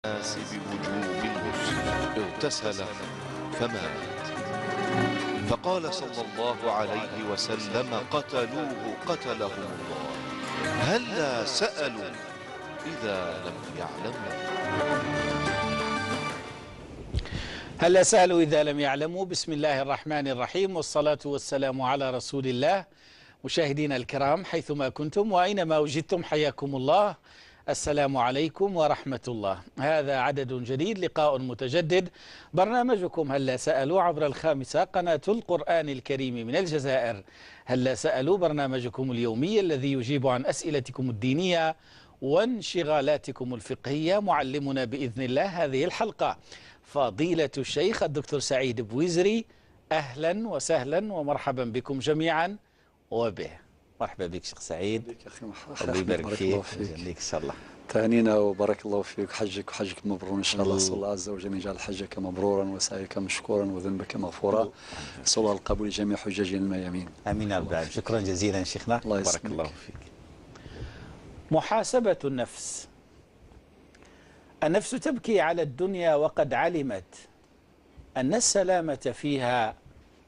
الناس بوجوب الغسل. اغتسل فمات. فقال صلى الله عليه وسلم: قتلوه قتلهم الله، هلا سألوا إذا لم يعلموا. هلا سألوا إذا لم يعلموا. بسم الله الرحمن الرحيم، والصلاة والسلام على رسول الله. مشاهدينا الكرام حيثما كنتم وأينما وجدتم، حياكم الله. السلام عليكم ورحمة الله. هذا عدد جديد، لقاء متجدد، برنامجكم هلا سألوا عبر الخامسة قناة القرآن الكريم من الجزائر. هلا سألوا برنامجكم اليومي الذي يجيب عن أسئلتكم الدينية وانشغالاتكم الفقهية. معلمنا بإذن الله هذه الحلقة فضيلة الشيخ الدكتور سعيد بويزري. أهلا وسهلا ومرحبا بكم جميعا وبه. مرحبا بك شيخ سعيد. بك أخي، الله يبارك بارك فيك الله فيك. إن شاء الله. تهانينا وبارك الله فيك. حجك وحجك مبرور إن شاء الله. أسأل الله عز وجل أن يجعل حجك مبرورا وسعيك مشكورا وذنبك مغفورا. أسأل الله القبول لجميع حجاجنا الميامين. آمين يا رب العالمين. شكرا جزيلا شيخنا، الله بارك يسلمك. الله فيك. محاسبة النفس. النفس تبكي على الدنيا وقد علمت أن السلامة فيها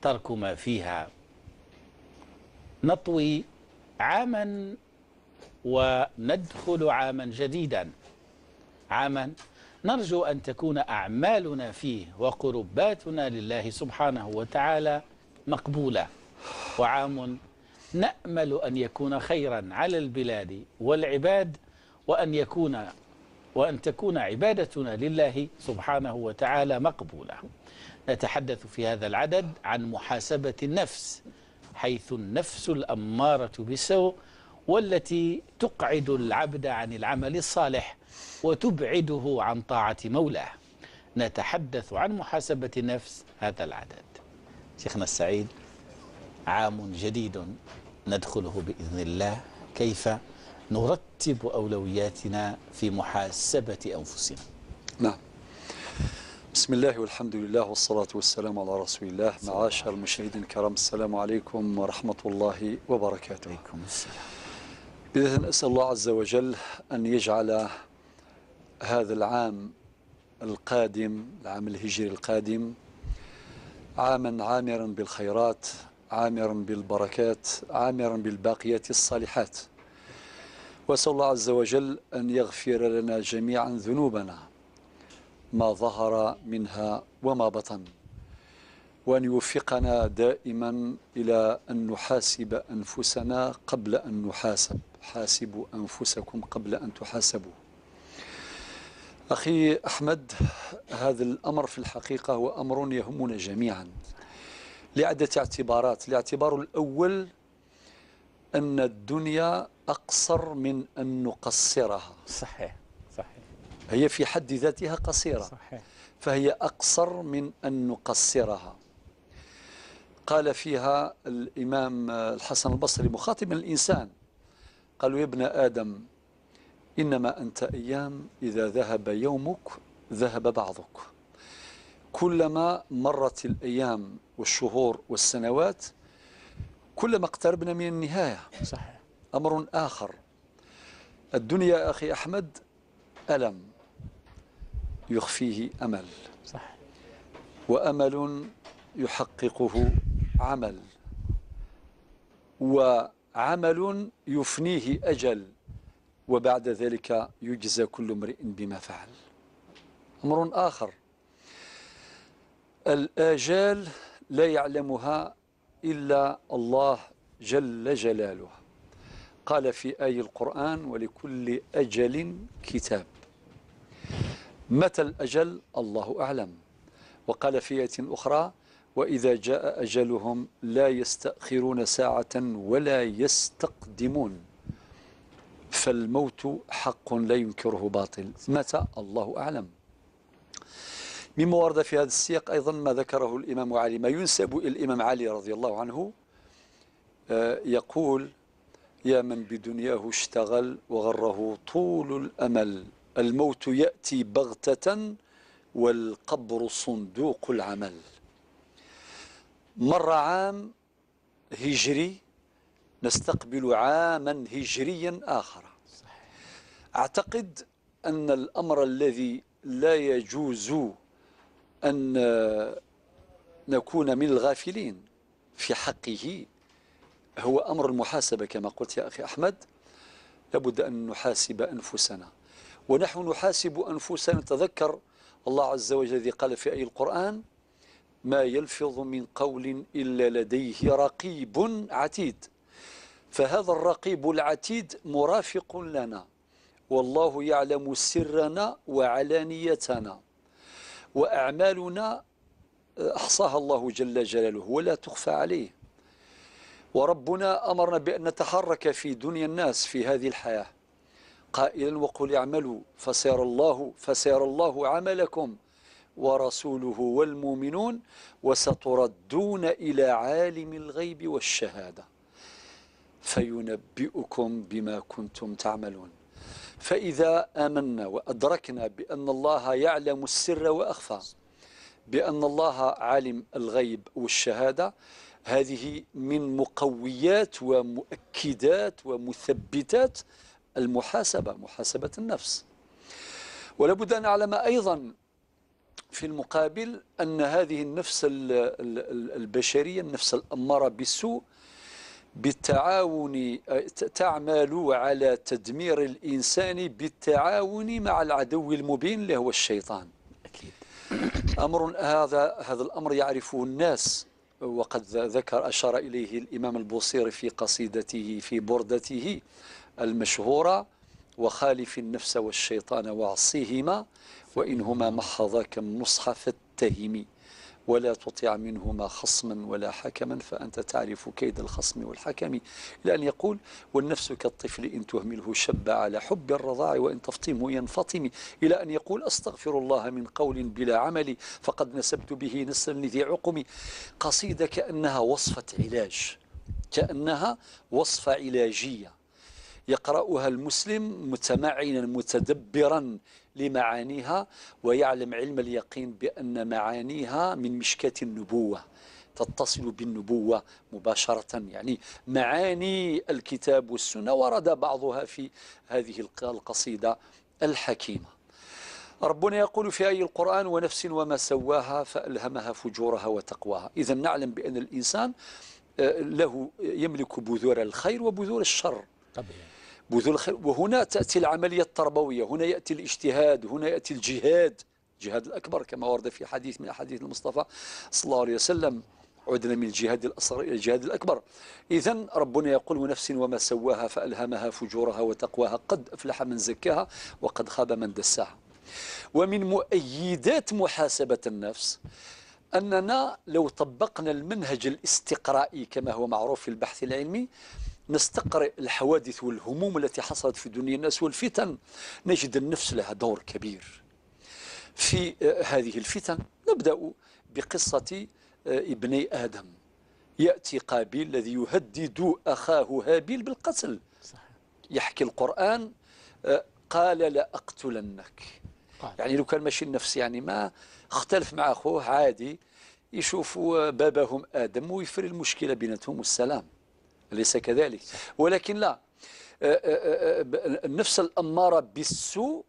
ترك ما فيها. نطوي عاما وندخل عاما جديدا، عاما نرجو أن تكون أعمالنا فيه وقرباتنا لله سبحانه وتعالى مقبولة، وعام نأمل أن يكون خيرا على البلاد والعباد، وأن تكون عبادتنا لله سبحانه وتعالى مقبولة. نتحدث في هذا العدد عن محاسبة النفس، حيث النفس الأمارة بالسوء والتي تقعد العبد عن العمل الصالح وتبعده عن طاعة مولاه. نتحدث عن محاسبة النفس هذا العدد. شيخنا السعيد، عام جديد ندخله بإذن الله، كيف نرتب أولوياتنا في محاسبة أنفسنا؟ نعم. بسم الله والحمد لله والصلاة والسلام على رسول الله. معاشر المشاهدين الكرام، السلام عليكم ورحمة الله وبركاته. عليكم السلام. بداية أسأل الله عز وجل أن يجعل هذا العام القادم، العام الهجري القادم، عاما عامرا بالخيرات، عامرا بالبركات، عامرا بالباقيات الصالحات. وأسأل الله عز وجل أن يغفر لنا جميعا ذنوبنا ما ظهر منها وما بطن، وأن يوفقنا دائما إلى أن نحاسب أنفسنا قبل أن نحاسب. حاسبوا أنفسكم قبل أن تحاسبوا. أخي أحمد، هذا الأمر في الحقيقة هو أمر يهمنا جميعا لعدة اعتبارات. الاعتبار الأول أن الدنيا أقصر من أن نقصرها. صحيح صحيح. هي في حد ذاتها قصيرة. صحيح. فهي أقصر من أن نقصرها. قال فيها الإمام الحسن البصري مخاطبا الإنسان، قالوا: يا ابن آدم، إنما أنت أيام، إذا ذهب يومك ذهب بعضك. كلما مرت الأيام والشهور والسنوات كلما اقتربنا من النهاية. صحيح. أمر آخر، الدنيا أخي أحمد ألم يخفيه أمل. صح. وأمل يحققه عمل، وعمل يفنيه أجل، وبعد ذلك يجزى كل امرئ بما فعل. أمر آخر، الآجال لا يعلمها إلا الله جل جلاله. قال في آية القرآن: ولكل أجل كتاب. متى الأجل؟ الله أعلم. وقال في آية أخرى: وإذا جاء أجلهم لا يستأخرون ساعة ولا يستقدمون. فالموت حق لا ينكره باطل. متى؟ الله أعلم. مما ورد في هذا السياق أيضا ما ذكره الإمام علي، ما ينسب إلى الإمام علي رضي الله عنه، يقول: يا من بدنياه اشتغل وغره طول الأمل، الموت يأتي بغتة والقبر صندوق العمل. مر عام هجري، نستقبل عاما هجريا آخر. أعتقد أن الأمر الذي لا يجوز أن نكون من الغافلين في حقه هو أمر المحاسبة، كما قلت يا أخي أحمد، لابد أن نحاسب أنفسنا. ونحن نحاسب أنفسنا نتذكر الله عز وجل الذي قال في آية القرآن: ما يلفظ من قول إلا لديه رقيب عتيد. فهذا الرقيب العتيد مرافق لنا، والله يعلم سرنا وعلانيتنا، وأعمالنا أحصاها الله جل جلاله ولا تخفى عليه. وربنا أمرنا بأن نتحرك في دنيا الناس في هذه الحياة، قائلا: وقل اعملوا فسيرى الله عملكم ورسوله والمؤمنون وستردون إلى عالم الغيب والشهادة فينبئكم بما كنتم تعملون. فإذا آمنا وأدركنا بأن الله يعلم السر وأخفى، بأن الله عالم الغيب والشهادة، هذه من مقويات ومؤكدات ومثبتات المحاسبة، محاسبة النفس. ولابد أن نعلم أيضا في المقابل أن هذه النفس البشرية، النفس الأمارة بالسوء، بالتعاون تعمل على تدمير الإنسان بالتعاون مع العدو المبين اللي هو الشيطان. أكيد. أمر هذا الأمر يعرفه الناس، وقد ذكر أشار إليه الإمام البوصيري في قصيدته في بردته المشهورة: وخالف النفس والشيطان وعصيهما وإنهما محضاك النصح فاتهم، ولا تطع منهما خصما ولا حكما فأنت تعرف كيد الخصم والحكم. إلى أن يقول: والنفس كالطفل إن تهمله شب على حب الرضاع وإن تفطمه ينفطم. إلى أن يقول: أستغفر الله من قول بلا عمل فقد نسبت به نسلا لذي عقم. قصيدة كأنها وصفة علاج، كأنها وصفة علاجية يقرأها المسلم متمعنا متدبرا لمعانيها، ويعلم علم اليقين بأن معانيها من مشكاة النبوة، تتصل بالنبوة مباشرة، يعني معاني الكتاب والسنة ورد بعضها في هذه القصيدة الحكيمة. ربنا يقول في آية القرآن: ونفس وما سواها فألهمها فجورها وتقواها. إذا نعلم بأن الإنسان له يملك بذور الخير وبذور الشر. طبيعي. بذور الخير، وهنا تأتي العملية التربوية، هنا يأتي الاجتهاد، هنا يأتي الجهاد، الجهاد الأكبر كما ورد في حديث من أحاديث المصطفى صلى الله عليه وسلم: عدنا من الجهاد الأصغر إلى الجهاد الأكبر. إذن ربنا يقول: ونفس وما سواها فألهمها فجورها وتقواها قد أفلح من زكاها وقد خاب من دساها. ومن مؤيدات محاسبة النفس أننا لو طبقنا المنهج الاستقرائي كما هو معروف في البحث العلمي، نستقرئ الحوادث والهموم التي حصلت في دنيا الناس والفتن، نجد النفس لها دور كبير في هذه الفتن. نبدأ بقصة ابني آدم. يأتي قابيل الذي يهدد أخاه هابيل بالقتل. صحيح. يحكي القرآن: قال لأقتلنك. قال. يعني لو كان ماشي النفس، يعني ما اختلف مع أخوه عادي، يشوفوا باباهم آدم ويفري المشكلة بيناتهم والسلام، أليس كذلك؟ ولكن لا، النفس الأمارة بالسوء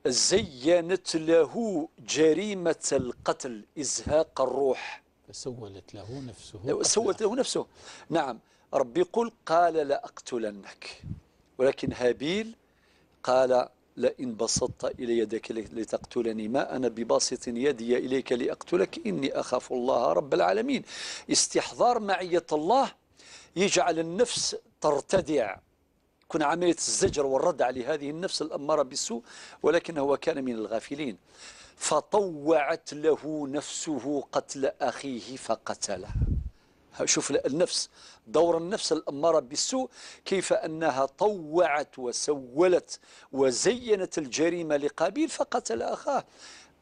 زينت له جريمة القتل، إزهاق الروح. سولت له نفسه. سولت له نفسه، نعم. ربي يقول: قال لأقتلنك. ولكن هابيل قال: لئن بسطت إلي يدك لتقتلني ما أنا بباسط يدي إليك لأقتلك إني أخاف الله رب العالمين. استحضار معية الله يجعل النفس ترتدع، كن عملية الزجر والردع لهذه النفس الأمارة بالسوء، ولكنه كان من الغافلين. فطوعت له نفسه قتل أخيه فقتله. شوف النفس، دور النفس الأمارة بالسوء، كيف أنها طوعت وسولت وزينت الجريمة لقابيل فقتل أخاه.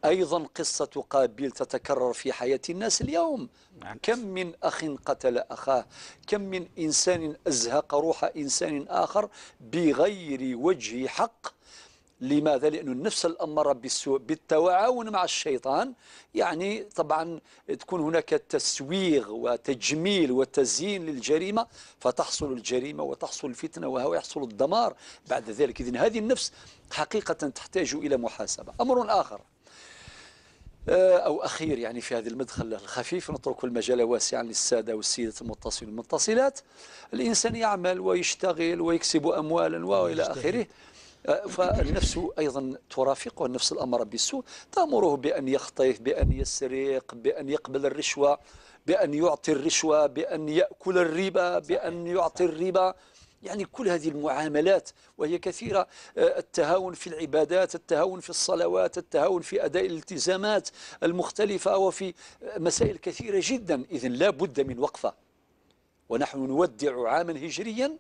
أيضا قصة قابيل تتكرر في حياة الناس اليوم. كم من أخ قتل أخاه، كم من إنسان أزهق روح إنسان آخر بغير وجه حق، لماذا؟ لأن النفس الأمارة بالسوء بالتعاون مع الشيطان، يعني طبعا تكون هناك تسويغ وتجميل وتزيين للجريمة، فتحصل الجريمة وتحصل الفتنة ويحصل الدمار بعد ذلك. إذن هذه النفس حقيقة تحتاج إلى محاسبة. أمر آخر أو أخير يعني في هذا المدخل الخفيف، نترك المجال واسعا للسادة والسيدات المتصلين والمتصلات. الإنسان يعمل ويشتغل ويكسب أموالا وإلى آخره، فالنفس أيضا ترافقه، النفس الأمارة بالسوء تأمره بأن يخطف، بأن يسرق، بأن يقبل الرشوة، بأن يعطي الرشوة، بأن يأكل الربا، بأن يعطي الربا. يعني كل هذه المعاملات وهي كثيرة، التهاون في العبادات، التهاون في الصلوات، التهاون في أداء الالتزامات المختلفة، وفي مسائل كثيرة جدا. إذن لا بد من وقفة، ونحن نودع عاما هجريا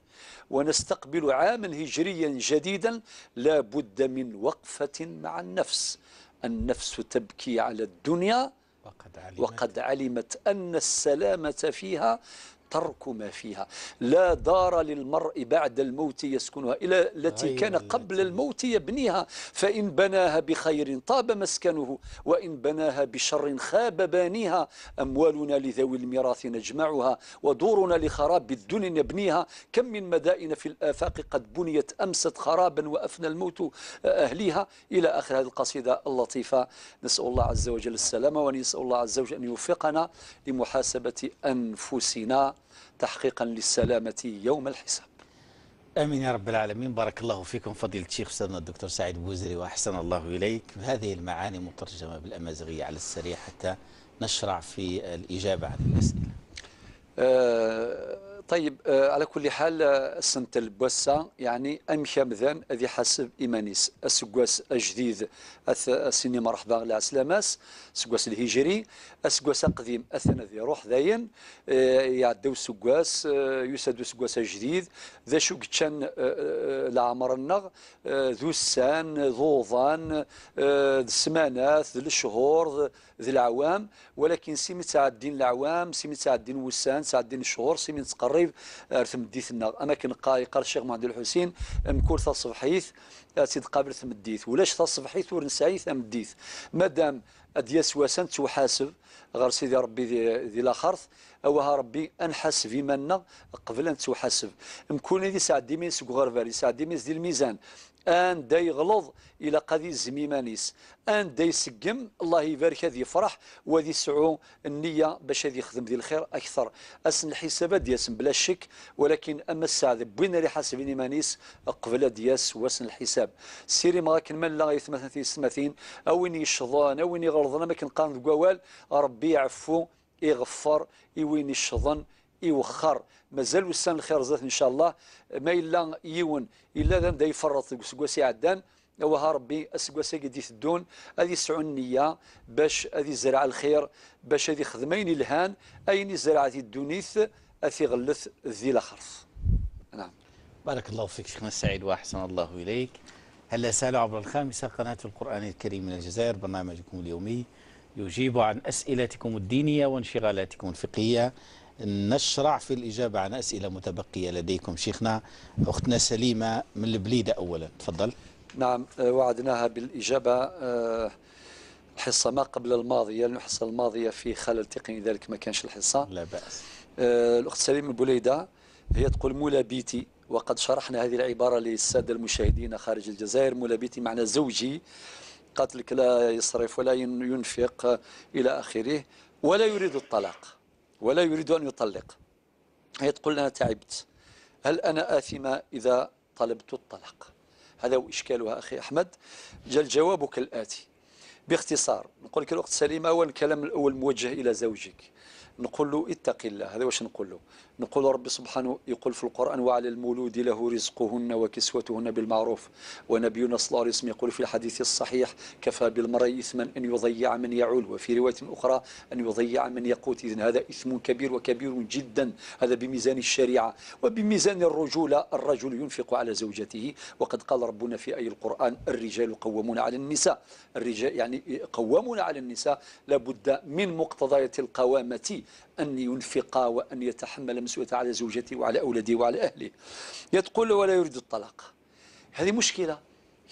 ونستقبل عاما هجريا جديدا، لا بد من وقفة مع النفس. النفس تبكي على الدنيا وقد علمت أن السلامة فيها ترك ما فيها. لا دار للمرء بعد الموت يسكنها إلى التي كان قبل الموت يبنيها، فإن بناها بخير طاب مسكنه، وإن بناها بشر خاب بانيها. أموالنا لذوي الميراث نجمعها، ودورنا لخراب الدنيا نبنيها. كم من مدائن في الآفاق قد بنيت أمست خرابا وأفنى الموت أهليها، إلى آخر هذه القصيدة اللطيفة. نسأل الله عز وجل السلامة، ونسأل الله عز وجل أن يوفقنا لمحاسبة أنفسنا تحقيقا للسلامة يوم الحساب. آمين يا رب العالمين. بارك الله فيكم فضيلة الشيخ أستاذنا الدكتور سعيد بوزري، وأحسن الله إليك. هذه المعاني مترجمة بالأمازيغية على السريع حتى نشرع في الإجابة عن الأسئلة. طيب، على كل حال السنة البوسة يعني أمشى مذان أذي حسب إيمانيس السقواس الجديد السيني مرحبا على سلاماس السقواس الهجري السقواس القديم أثنى ذي روح ذاين يعدو السقواس يسدو السقواس الجديد ذا شو كتشان العمر النغ ذو السان ذو ظان ذو السمانات ذو الشهور ذو العوام، ولكن سيمي تعدين العوام سيمي تعدين وسان تعدين الشهور سيمي تقريب ثمديتنا. اما كان قال الشيخ محمد الحسين مكور تصبحيث سيد قابل ثمديث ولاش تصبحيث ورنسعي ثمديث مادام ادياس وسان تحاسب غير سيدي ربي ذي لاخرث اوها ربي انحس في منا قبل ان تحاسب مكون ذي سعدي من سوق غرفالي سعدي من ذي الميزان ان دا يغلظ الى قضي الزميمانيس ان دا يسقم الله يبارك هذه يفرح وهذه سعو النية باش هذه يخدم ذي الخير اكثر. اسن الحسابات دياسم بلا شك، ولكن اما الساعة بوين اللي حاسبين مانيس قبل دياس واسن الحساب سيري ما كن لا غيث ثمثين او وين يشضان او وين يغلظنا ما كنقان كوال ربي يعفو يغفر يوين يشضن يوخر مازال وسان الخير زاد ان شاء الله. ما الا يون الا ذا دا يفرط سكواسي عدان وها ربي السكواسي قد يثدون هذه يسعوا النية باش هذه زرع الخير باش هذه خدمين الهان اين زرعت الدنيث اثي غلث ذي الاخرث. نعم بارك الله فيك شيخنا السعيد واحسن الله اليك. هلا سالوا عبر الخامسة قناة القرآن الكريم من الجزائر، برنامجكم اليومي يجيب عن اسئلتكم الدينية وانشغالاتكم الفقهية. نشرع في الإجابة عن أسئلة متبقية لديكم شيخنا. أختنا سليمة من البليدة أولا، تفضل. نعم، وعدناها بالإجابة الحصة ما قبل الماضية، لأن الحصة الماضية في خلل تقني ذلك ما كانش الحصة. لا بأس. الأخت سليمة من البليدة هي تقول مولا بيتي، وقد شرحنا هذه العبارة للسادة المشاهدين خارج الجزائر. مولا بيتي معنى زوجي، قاتلك لا يصرف ولا ينفق إلى آخره، ولا يريد الطلاق ولا يريد أن يطلق. هي تقول لنا تعبت، هل أنا آثمة إذا طلبت الطلاق؟ هذا هو إشكالها أخي أحمد. جاء الجواب كالآتي باختصار. نقول لك الأخت سليمة، أول الكلام الأول موجه إلى زوجك، نقول له اتق الله. هذا واش نقول له؟ نقول ربي سبحانه يقول في القرآن وعلى المولود له رزقهن وكسوتهن بالمعروف، ونبينا صلى الله عليه وسلم يقول في الحديث الصحيح كفى بالمرء إثما أن يضيع من يعول، وفي رواية أخرى أن يضيع من يقوت. إذن هذا إثم كبير وكبير جدا، هذا بميزان الشريعة وبميزان الرجولة. الرجل ينفق على زوجته، وقد قال ربنا في أي القرآن الرجال قوامون على النساء. الرجال يعني قوامون على النساء، لابد من مقتضيات القوامة أن ينفق وأن يتحمل مسؤولية على زوجته وعلى أولاده وعلى أهله. يتقول ولا يريد الطلاق، هذه مشكلة.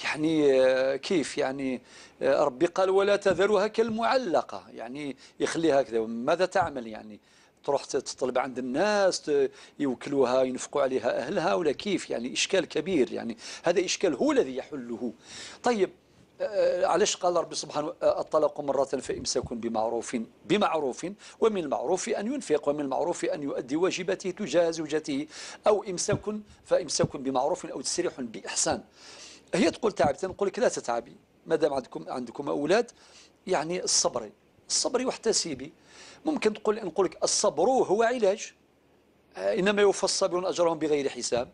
يعني كيف يعني ربي قال ولا تذروها كالمعلقة، يعني يخليها كذا، ماذا تعمل يعني؟ تروح تطلب عند الناس يوكلوها ينفقوا عليها أهلها ولا كيف؟ يعني إشكال كبير، يعني هذا إشكال هو الذي يحله. طيب علاش قال ربي سبحانه الطلاق مرة فإمساك بمعروف، بمعروف، ومن المعروف أن ينفق، ومن المعروف أن يؤدي واجباته تجاه زوجته، أو إمساك فإمساك بمعروف أو تسريح بإحسان. هي تقول تعبت، نقول لك لا تتعبي ما دام عندكم أولاد، يعني الصبر، الصبر واحتسبي. ممكن تقول نقول لك الصبر هو علاج، إنما يوفى الصابرون أجرهم بغير حساب.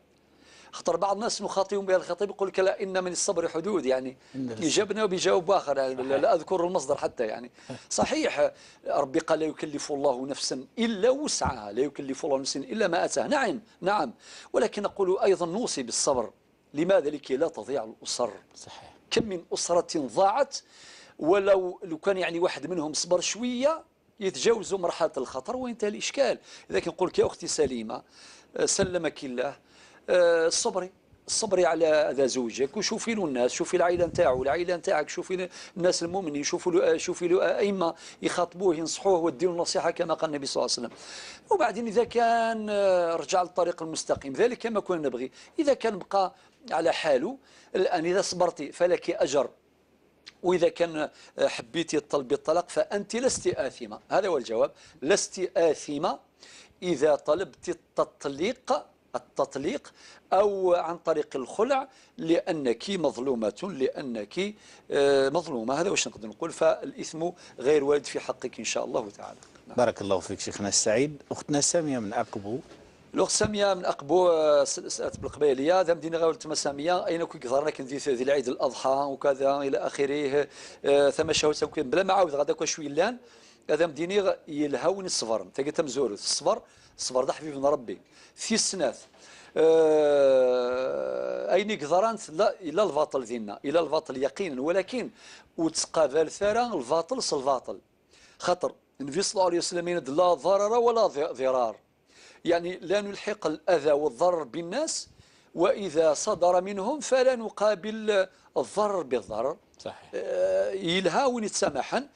خطر بعض الناس نخاطبهم بهذا الخطاب يقول لك لا إن من الصبر حدود، يعني يجابنا وبيجاوب آخر، يعني لا أذكر المصدر حتى يعني. صحيح ربي قال لا يكلف الله نفسا إلا وسعها، لا يكلف الله نفسا إلا ما أتاها، نعم نعم، ولكن نقول أيضا نوصي بالصبر. لماذا؟ لكي لا تضيع الأسر. صحيح. كم من أسرة ضاعت، ولو لو كان يعني واحد منهم صبر شوية يتجاوزوا مرحلة الخطر وينتهي الإشكال. لذلك نقول لك يا أختي سليمة سلمك الله، الصبري الصبري على أذى زوجك، وشوفي له الناس، شوفي العائلة نتاعو، العائلة نتاعك، شوفي الناس المؤمنين، شوفي له أئمة يخاطبوه ينصحوه ويديروا النصيحة كما قال النبي صلى الله عليه وسلم. وبعدين إذا كان رجع للطريق المستقيم ذلك كما كنا نبغي، إذا كان بقى على حاله الآن إذا صبرتي فلك أجر، وإذا كان حبيتي تطلبي الطلاق فأنت لست آثمة. هذا هو الجواب، لست آثمة إذا طلبت التطليق أو عن طريق الخلع، لأنك مظلومة، لأنك مظلومة. هذا واش نقدر نقول، فالإثم غير وارد في حقك إن شاء الله تعالى. نعم. بارك الله فيك شيخنا السعيد. أختنا سامية من أقبو. الأخت سامية من أقبو سألت بالقبائلية ذا مدينة غاولة تما سامية أين كي ظهرنا كندير في العيد الأضحى وكذا إلى آخره، ثم شهوت بلا ما عاود غدا شوي لان هذا مدينة يلهون الصفر تلقى تمزور الصفر، الصفر ده حبيبنا ربي في السناث أين قدرانت لا إلى الباطل ديالنا إلى الباطل يقينا، ولكن وتقابل ثرا الباطل الباطل خاطر النبي صلى الله عليه وسلم لا ضرر ولا ضرار، يعني لا نلحق الأذى والضرر بالناس، وإذا صدر منهم فلا نقابل الضرر بالضرر. صحيح. يلها ونتسامحا.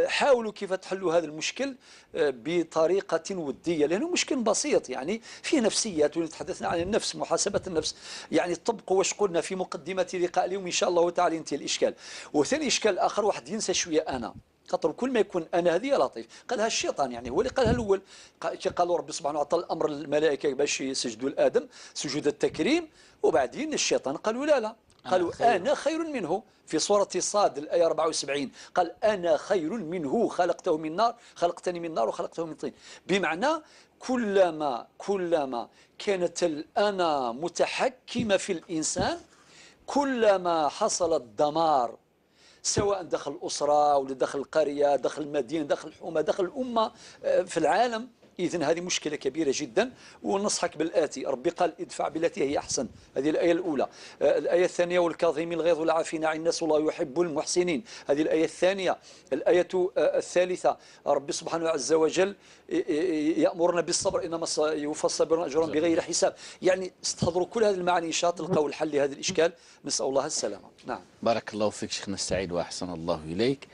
حاولوا كيف تحلوا هذا المشكل بطريقة ودية، لأنه مشكل بسيط يعني في نفسيات، وتحدثنا عن النفس، محاسبة النفس، يعني طبقوا واش قلنا في مقدمة لقاء اليوم إن شاء الله تعالى ينتهي الإشكال. وثاني إشكال آخر واحد ينسى شوية أنا، خاطر كل ما يكون أنا هذه لطيف قالها الشيطان، يعني هو اللي قالها الأول، كي قالوا ربي سبحانه وتعالى الأمر للملائكة باش يسجدوا لآدم سجود التكريم، وبعدين الشيطان قالوا لا لا، قالوا أنا خير منه في سورة صاد الآية 74، قال أنا خير منه خلقته من نار، خلقتني من نار وخلقته من طين. بمعنى كلما كانت الأنا متحكمة في الإنسان كلما حصل الدمار، سواء داخل الأسرة ولا داخل القرية، داخل المدينة، داخل الحومة، داخل الأمة، في العالم. إذن هذه مشكلة كبيرة جدا، وننصحك بالآتي. ربي قال ادفع بالتي هي أحسن، هذه الآية الأولى. الآية الثانية والكاظمين الغيظ والعافين عن الناس والله يحب المحسنين، هذه الآية الثانية. الآية الثالثة ربي سبحانه عز وجل يأمرنا بالصبر، إنما يوفى الصابرون أجرهم بغير حساب. يعني استحضروا كل هذه المعاني إن شاء الله تلقوا الحل لهذا الإشكال، نسأل الله السلامة. نعم. بارك الله فيك شيخنا السعيد وأحسن الله إليك.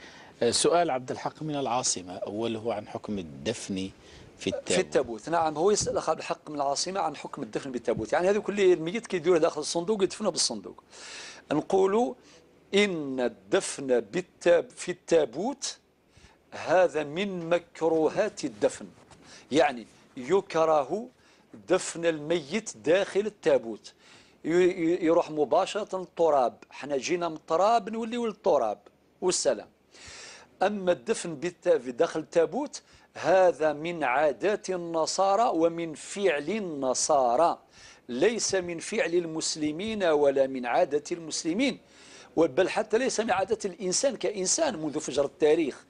سؤال عبد الحق من العاصمة، أوله عن حكم الدفن في التابوت. في التابوت، نعم. هو يسأل أخ عبد الحق من العاصمة عن حكم الدفن بالتابوت، يعني هذا كل الميت كيديروه داخل الصندوق يدفنوه بالصندوق. نقولوا إن الدفن في التابوت هذا من مكروهات الدفن، يعني يكره دفن الميت داخل التابوت، يروح مباشرة للتراب، حنا جينا من التراب نوليو للتراب والسلام. أما الدفن داخل التابوت هذا من عادات النصارى ومن فعل النصارى، ليس من فعل المسلمين ولا من عادة المسلمين، بل حتى ليس من عادة الإنسان كإنسان منذ فجر التاريخ.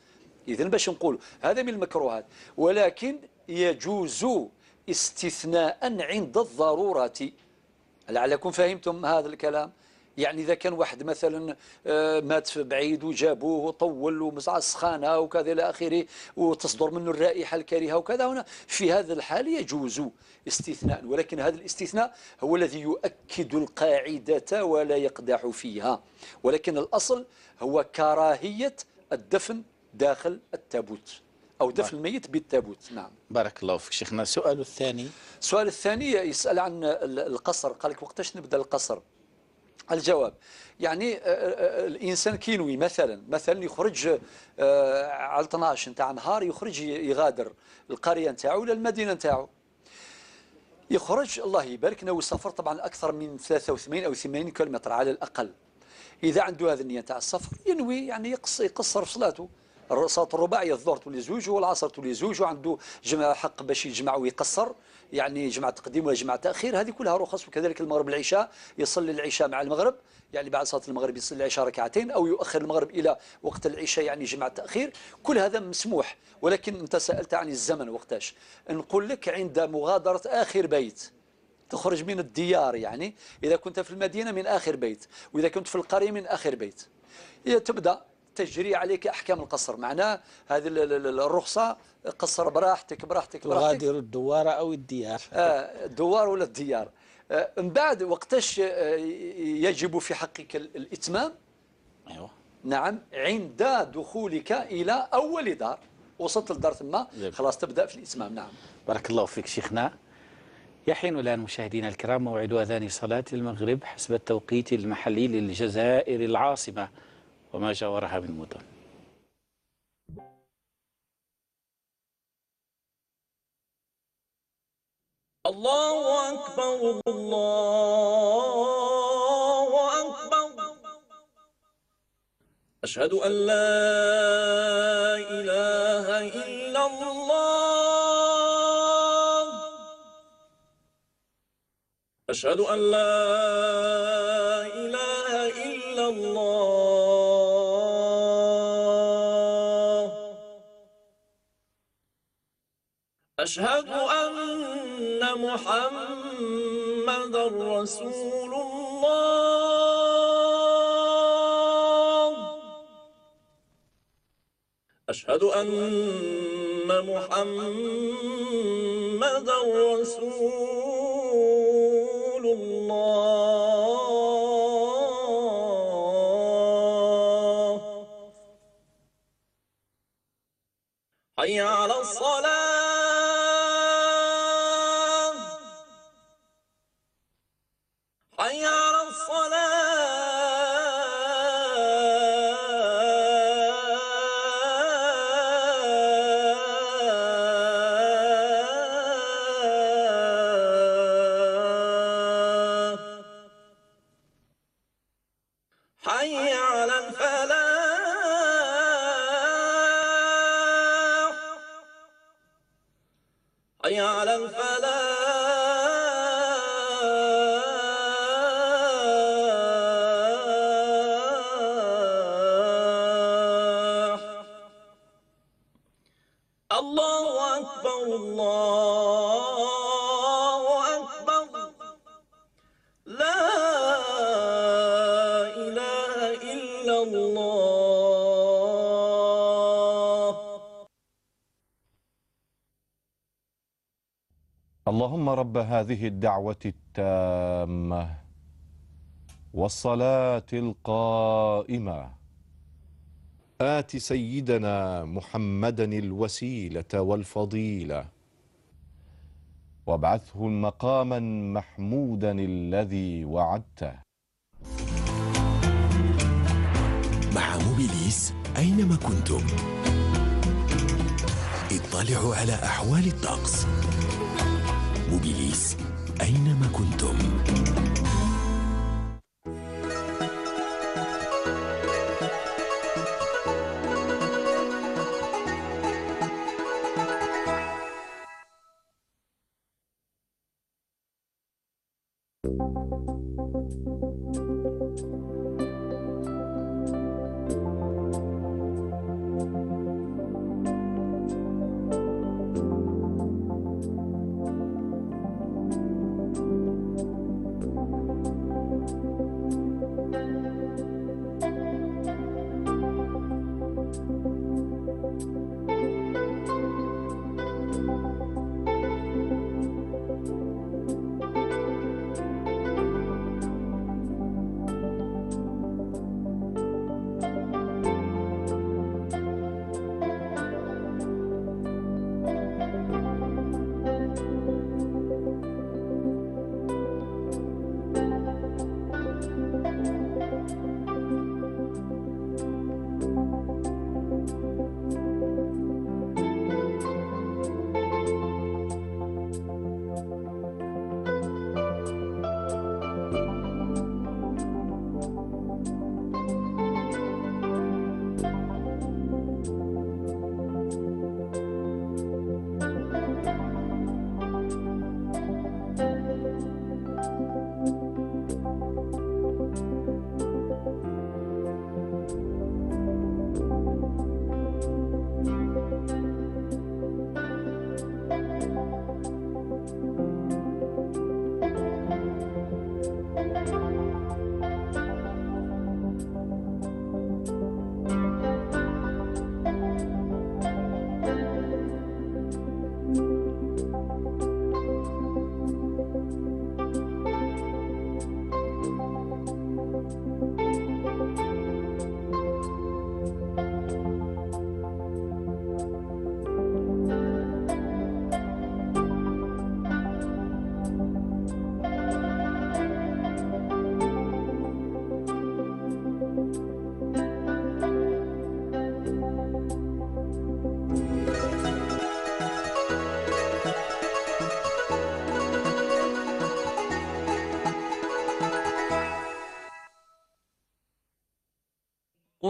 إذن باش نقول هذا من المكروهات، ولكن يجوز استثناء عند الضرورة. لعلكم فهمتم هذا الكلام. يعني إذا كان واحد مثلا مات بعيد وجابوه وطول ومزع السخانة وكذا إلى آخره وتصدر منه الرائحة الكريهة وكذا، هنا في هذا الحال يجوز استثناء، ولكن هذا الاستثناء هو الذي يؤكد القاعدة ولا يقدح فيها، ولكن الأصل هو كراهية الدفن داخل التابوت أو دفن الميت بالتابوت. نعم. بارك الله فيك شيخنا. السؤال الثاني. السؤال الثاني يسأل عن القصر، قال لك وقتاش نبدأ القصر؟ الجواب يعني الإنسان كينوي مثلا يخرج على 12 نتاع نهار، يخرج يغادر القرية نتاعو ولا المدينة نتاعو، يخرج الله يبارك ناوي السفر طبعا أكثر من 83 أو 80 كيلومتر على الأقل. إذا عنده هذه النية نتاع السفر ينوي يعني يقصر في صلاته، صلاة الرباعية الظهر تولي زوج والعصر تولي زوج، وعنده جمع حق باش يجمع ويقصر، يعني جمع تقديم ولا جمع تأخير، هذه كلها رخص. وكذلك المغرب العشاء يصلي العشاء مع المغرب، يعني بعد صلاة المغرب يصلي العشاء ركعتين أو يؤخر المغرب إلى وقت العشاء يعني جمع تأخير، كل هذا مسموح. ولكن أنت سألت عن الزمن وقتاش، نقول لك عند مغادرة آخر بيت تخرج من الديار، يعني إذا كنت في المدينة من آخر بيت، وإذا كنت في القرية من آخر بيت، تبدأ تجري عليك أحكام القصر. معناه هذه الرخصة قصر براحتك براحتك براحتك، تغادر الدوار أو الديار، الدوار ولا الديار. من بعد وقتاش يجب في حقك الإتمام؟ أيوة. نعم، عند دخولك إلى أول دار، وصلت للدار ثم خلاص تبدأ في الإتمام. نعم. بارك الله فيك شيخنا. يحين الآن مشاهدينا الكرام موعد أذان صلاة المغرب حسب التوقيت المحلي للجزائر العاصمة وما جاورها من مدن. الله أكبر الله أكبر، أشهد أن لا إله إلا الله، أشهد أن لا إله إلا الله، أشهد أن محمدا رسول الله، أشهد أن محمدا رسول الله. حي على الصلاة، حي على الصلاة، حي على الفلاح، حي على الفلاح. الله أكبر الله أكبر، لا إله إلا الله. اللهم رب هذه الدعوة التامة والصلاة القائمة، آت سيدنا محمدا الوسيلة والفضيلة، وابعثه مقاما محمودا الذي وعدته. مع موبيليس أينما كنتم، اطلعوا على أحوال الطقس. موبيليس أينما كنتم.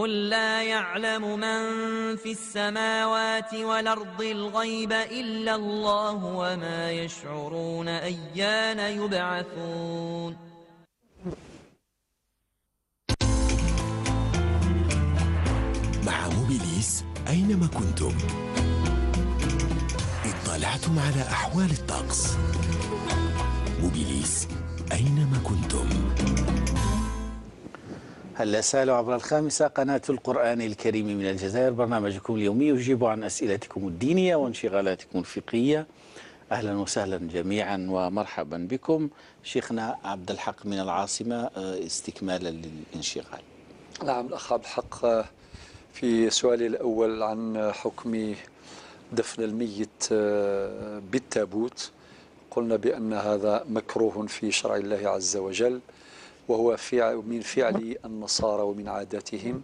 قل لا يعلم من في السماوات والأرض الغيب إلا الله وما يشعرون أيان يبعثون. مع موبيليس أينما كنتم اطلعتم على أحوال الطقس. موبيليس أينما كنتم. هلا سالوا عبر الخامسة قناة القرآن الكريم من الجزائر، برنامجكم اليومي يجيب عن أسئلتكم الدينية وانشغالاتكم الفقهية. أهلا وسهلا جميعا ومرحبا بكم. شيخنا عبد الحق من العاصمة، استكمالا للانشغال. نعم الأخ عبد الحق، في سؤالي الأول عن حكم دفن الميت بالتابوت، قلنا بأن هذا مكروه في شرع الله عز وجل، وهو من فعل النصارى ومن عاداتهم،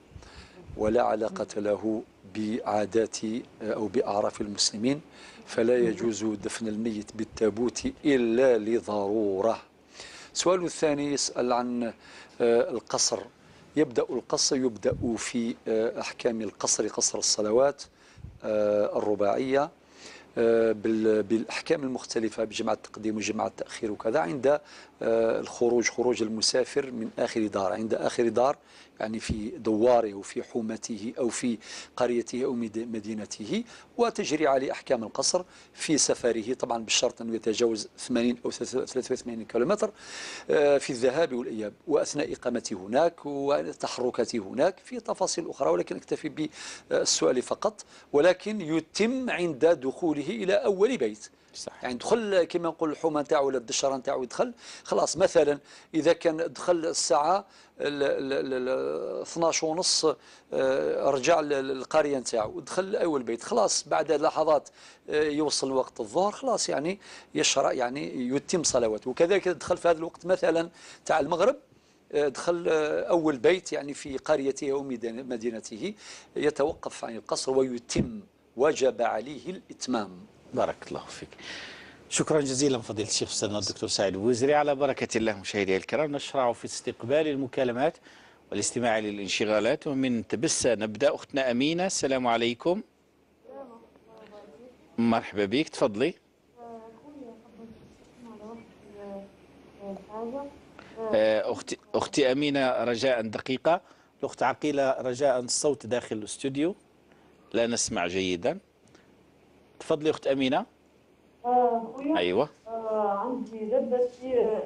ولا علاقة له بعادات أو بأعراف المسلمين، فلا يجوز دفن الميت بالتابوت إلا لضرورة. سؤاله الثاني يسأل عن القصر. يبدأ القصر، يبدأ في أحكام القصر، قصر الصلوات الرباعية بالأحكام المختلفة، بجمع التقديم وجمع التأخير وكذا، عند الخروج، خروج المسافر من آخر دار، عند آخر دار يعني في دواره وفي حومته أو في قريته أو مدينته، وتجري عليه أحكام القصر في سفره، طبعا بالشرط أنه يتجاوز 80 أو 83 كيلومتر في الذهاب والإياب، وأثناء إقامته هناك وتحركاته هناك، في تفاصيل أخرى، ولكن اكتفي بالسؤال فقط. ولكن يتم عند دخوله إلى أول بيت. صح. يعني دخل كما نقول الحومه نتاعو ولا الدشره نتاعو، يدخل خلاص. مثلا اذا كان دخل الساعة 12:30، رجع للقريه نتاعو، دخل اول بيت، خلاص بعد لحظات يوصل وقت الظهر، خلاص يعني يشرع، يعني يتم صلواته. وكذلك دخل في هذا الوقت مثلا تاع المغرب، دخل اول بيت يعني في قريته او مدينته، يتوقف عن القصر ويتم، وجب عليه الاتمام. بارك الله فيك. شكرا جزيلا فضيلة الشيخ أستاذنا الدكتور سعيد بوزري. على بركة الله مشاهدي الكرام، نشرع في استقبال المكالمات والاستماع للانشغالات، ومن تبسة نبدأ. أختنا أمينة، السلام عليكم. مرحبا بك، تفضلي. أختي أمينة رجاء دقيقة. الأخت عقيلة رجاء الصوت داخل الاستوديو، لا نسمع جيدا. تفضلي أخت أمينة. خويا. أيوة. عندي جدتي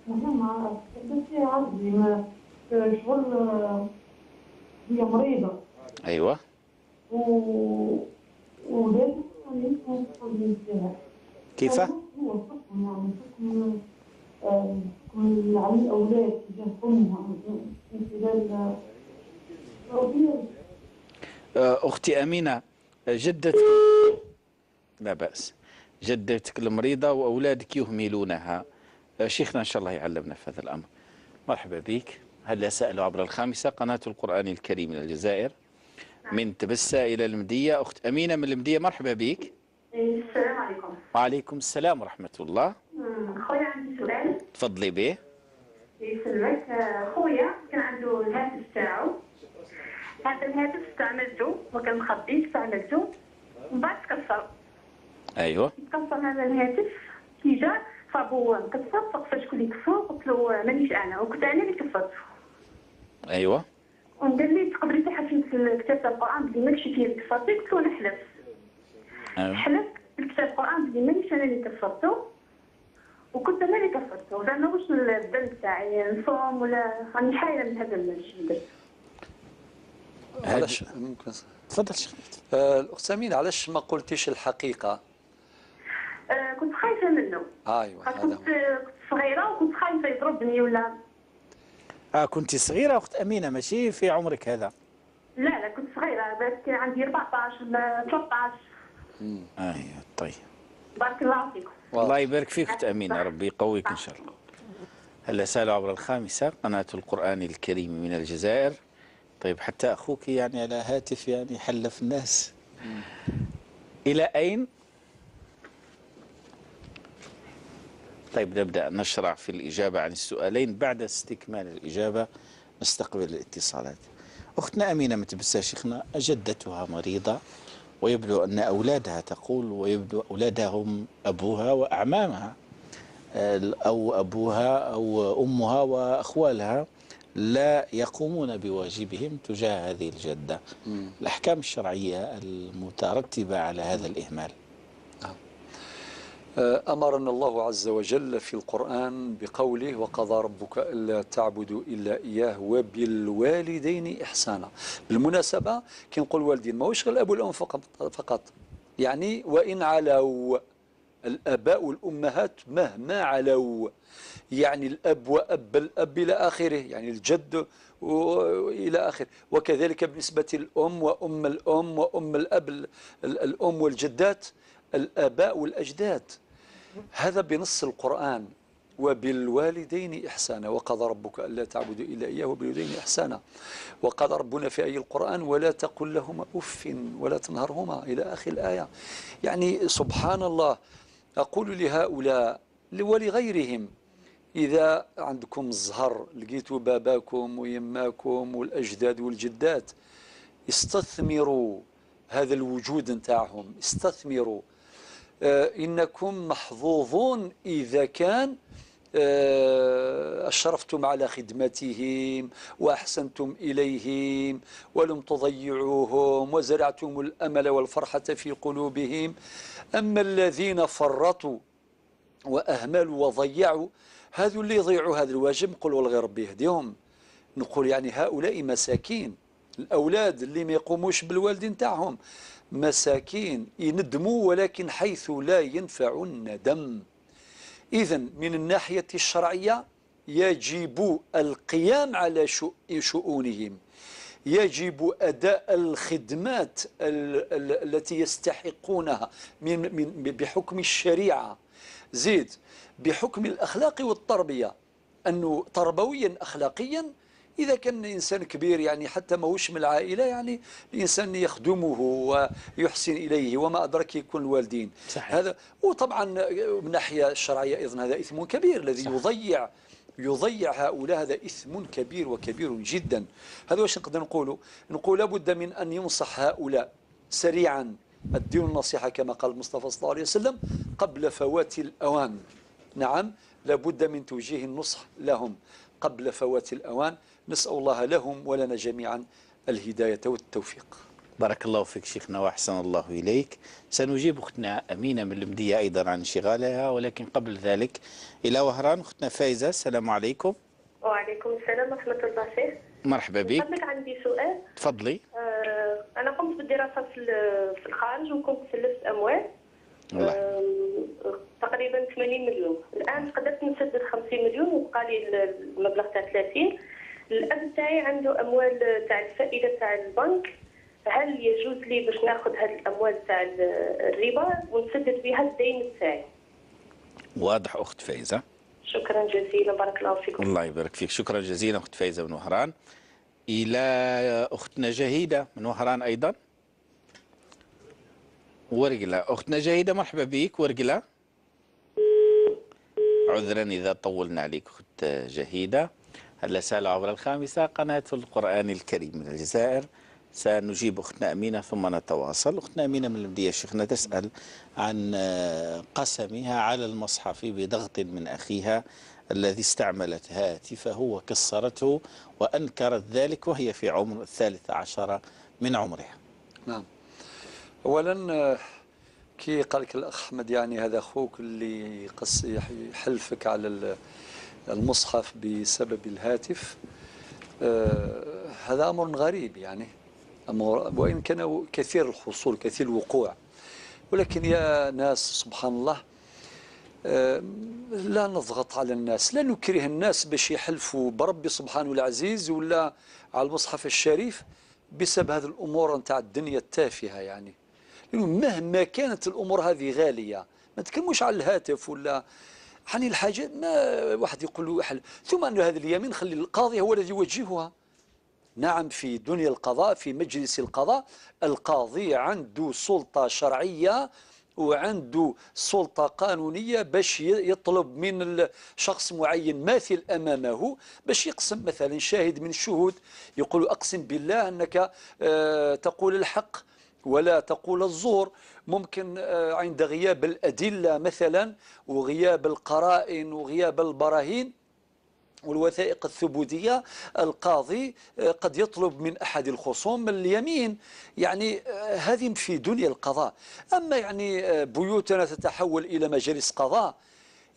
مهمة، جدتي عندي شغل، هي مريضة. أيوة. ولازم يعني فيها. كيف؟ هو حكم، يعني حكم على الأولاد تجاه أمها من خلال. أختي أمينة، جدتك لا بأس، جدتك المريضة وأولادك يهملونها. شيخنا إن شاء الله يعلمنا في هذا الأمر. مرحبا بك. هلا سألوا عبر الخامسة قناة القرآن الكريم من الجزائر، من تبسة إلى المدية. أخت أمينة من المدية، مرحبا بك. السلام عليكم. وعليكم السلام ورحمة الله. خويا عندي سؤال. تفضلي به. يسلمك. خويا كان عنده الهاتف تاعو، هذا الهاتف استعملته وكان مخبي، استعملته ومن بعد تكسر. ايوه تكسر هذا الهاتف، كي جا صابو مكسر، فقفاش شكون اللي كسرو، قلت له مانيش انا، وكنت انا اللي كسرته. ايوه وقال لي تقدري تحلفي في كتاب القران بلي ماكش انت اللي كسرتي، قلت له نحلف. أيوة. حلفت في كتاب القران بلي مانيش انا اللي كسرته، وكنت انا اللي كسرته. زعما واش الذنب تاعي، نصوم ولا راني حايره من هذا الشيء درت. علاش ممكن تفضل شيخ. الاخت امينه، علاش ما قلتيش الحقيقة؟ كنت خايفة منه. ايوه هذا كنت صغيرة وكنت خايفة يضربني ولا. كنت صغيرة اخت امينه، ماشي في عمرك هذا؟ لا لا كنت صغيرة، بس عندي 14 ولا 13. ايوه طيب. بارك الله فيكم. الله يبارك فيك اخت امينه، ربي يقويك ان شاء الله. هلا سالوا عبر الخامسة قناة القران الكريم من الجزائر. طيب حتى أخوك يعني على هاتف يعني حلف الناس. إلى أين؟ طيب نبدأ نشرع في الإجابة عن السؤالين بعد استكمال الإجابة نستقبل الاتصالات. أختنا أمينة متبسة شيخنا، جدتها مريضة ويبدو أن أولادها تقول، ويبدو أولادها هم أبوها وأعمامها أو أبوها أو أمها وأخوالها لا يقومون بواجبهم تجاه هذه الجدة. الأحكام الشرعية المترتبة على هذا الإهمال. أمرنا الله عز وجل في القرآن بقوله: وقضى ربك ألا تعبدوا إلا إياه وبالوالدين إحسانا. بالمناسبة كي نقول والدين ماهوش غير الأب والأم فقط، يعني وإن علوا الآباء والأمهات مهما علوا، يعني الأب وأب الأب إلى آخره، يعني الجد إلى آخره، وكذلك بالنسبة للأم وأم الأم وأم الأب، الأم والجدات، الآباء والأجداد. هذا بنص القرآن: وبالوالدين إحسانا وقضى ربك ألا تعبدوا إلا إياه وبالوالدين إحسانا. وقال ربنا في أي القرآن: ولا تقل لهما أف ولا تنهرهما إلى آخر الآية. يعني سبحان الله، أقول لهؤلاء ولغيرهم: إذا عندكم الزهر لقيتوا باباكم ويماكم والأجداد والجدات، استثمروا هذا الوجود نتاعهم، استثمروا. إنكم محظوظون إذا كان أشرفتم على خدمتهم وأحسنتم إليهم ولم تضيعوهم وزرعتم الأمل والفرحة في قلوبهم. أما الذين فرطوا وأهملوا وضيعوا، هذو اللي يضيعوا هذا الواجب نقول والله ربي يهديهم. نقول يعني هؤلاء مساكين، الأولاد اللي ما يقوموش بالوالدين تاعهم مساكين، يندموا ولكن حيث لا ينفع الندم. إذن من الناحية الشرعية يجب القيام على شؤونهم، يجب أداء الخدمات التي يستحقونها من بحكم الشريعة، زيد بحكم الأخلاق والتربية، أنه تربويا أخلاقيا إذا كان إنسان كبير يعني حتى ماهوش من العائلة، يعني الإنسان يخدمه ويحسن إليه وما أدرك يكون الوالدين. صحيح. هذا، وطبعا من الناحية الشرعية أيضا هذا إثم كبير الذي يضيع هؤلاء، هذا إثم كبير وكبير جدا. هذا واش نقدر نقوله؟ نقول لابد من أن ينصح هؤلاء سريعا، الدين النصيحة كما قال المصطفى صلى الله عليه وسلم قبل فوات الأوان. نعم، لابد من توجيه النصح لهم قبل فوات الأوان. نسأل الله لهم ولنا جميعا الهداية والتوفيق. بارك الله فيك شيخنا وأحسن الله إليك. سنجيب أختنا أمينة من المدية أيضا عن انشغالها، ولكن قبل ذلك إلى وهران أختنا فايزة. السلام عليكم. وعليكم السلام ورحمة الله شيخ. مرحبا بك. قبلك عندي سؤال. تفضلي. أنا قمت بالدراسة في الخارج وكنت سلفت أموال تقريبا 80 مليون، الآن قدرت نسدد 50 مليون وبقى لي المبلغ تاع 30. الأب تاعي عنده أموال تاع الفائدة تاع البنك، هل يجوز لي باش ناخذ هذه الأموال تاع الربا ونسدد بها الدين تاعي؟ واضح أخت فايزة. شكرا جزيلا، بارك الله فيكم. الله يبارك فيك، شكرا جزيلا أخت فايزة من وهران. إلى أختنا جهيدة من وهران أيضا. ورقلة، أختنا جهيدة مرحبا بك. ورقلة، عذرا إذا طولنا عليك أخت جهيدة. هلا سأل عبر الخامسة قناة القرآن الكريم من الجزائر. سنجيب أختنا أمينة ثم نتواصل. أختنا أمينة من المدية شيخنا تسأل عن قسمها على المصحف بضغط من أخيها الذي استعملت هاتفه وكسرته وأنكرت ذلك وهي في عمر 13 من عمرها. نعم. أولا كي قال لك الأخ أحمد يعني هذا أخوك اللي يحلفك على المصحف بسبب الهاتف، هذا أمر غريب يعني، أمر وإن كان كثير الحصول كثير الوقوع، ولكن يا ناس سبحان الله لا نضغط على الناس، لا نكره الناس باش يحلفوا بربي سبحانه العزيز ولا على المصحف الشريف بسبب هذه الأمور نتاع الدنيا التافهة يعني. لأنه مهما كانت الأمور هذه غالية، ما تكلموش على الهاتف ولا يعني الحاجة، ما واحد يقول له حل. ثم أن هذه اليمين خلي القاضي هو الذي يوجهها. نعم، في دنيا القضاء، في مجلس القضاء، القاضي عنده سلطة شرعية وعنده سلطة قانونية باش يطلب من شخص معين ماثل أمامه باش يقسم، مثلا شاهد من الشهود يقول أقسم بالله أنك تقول الحق ولا تقول الزور. ممكن عند غياب الأدلة مثلا وغياب القرائن وغياب البراهين والوثائق الثبوتية، القاضي قد يطلب من أحد الخصوم اليمين. يعني هذه في دنيا القضاء. أما يعني بيوتنا تتحول إلى مجالس قضاء،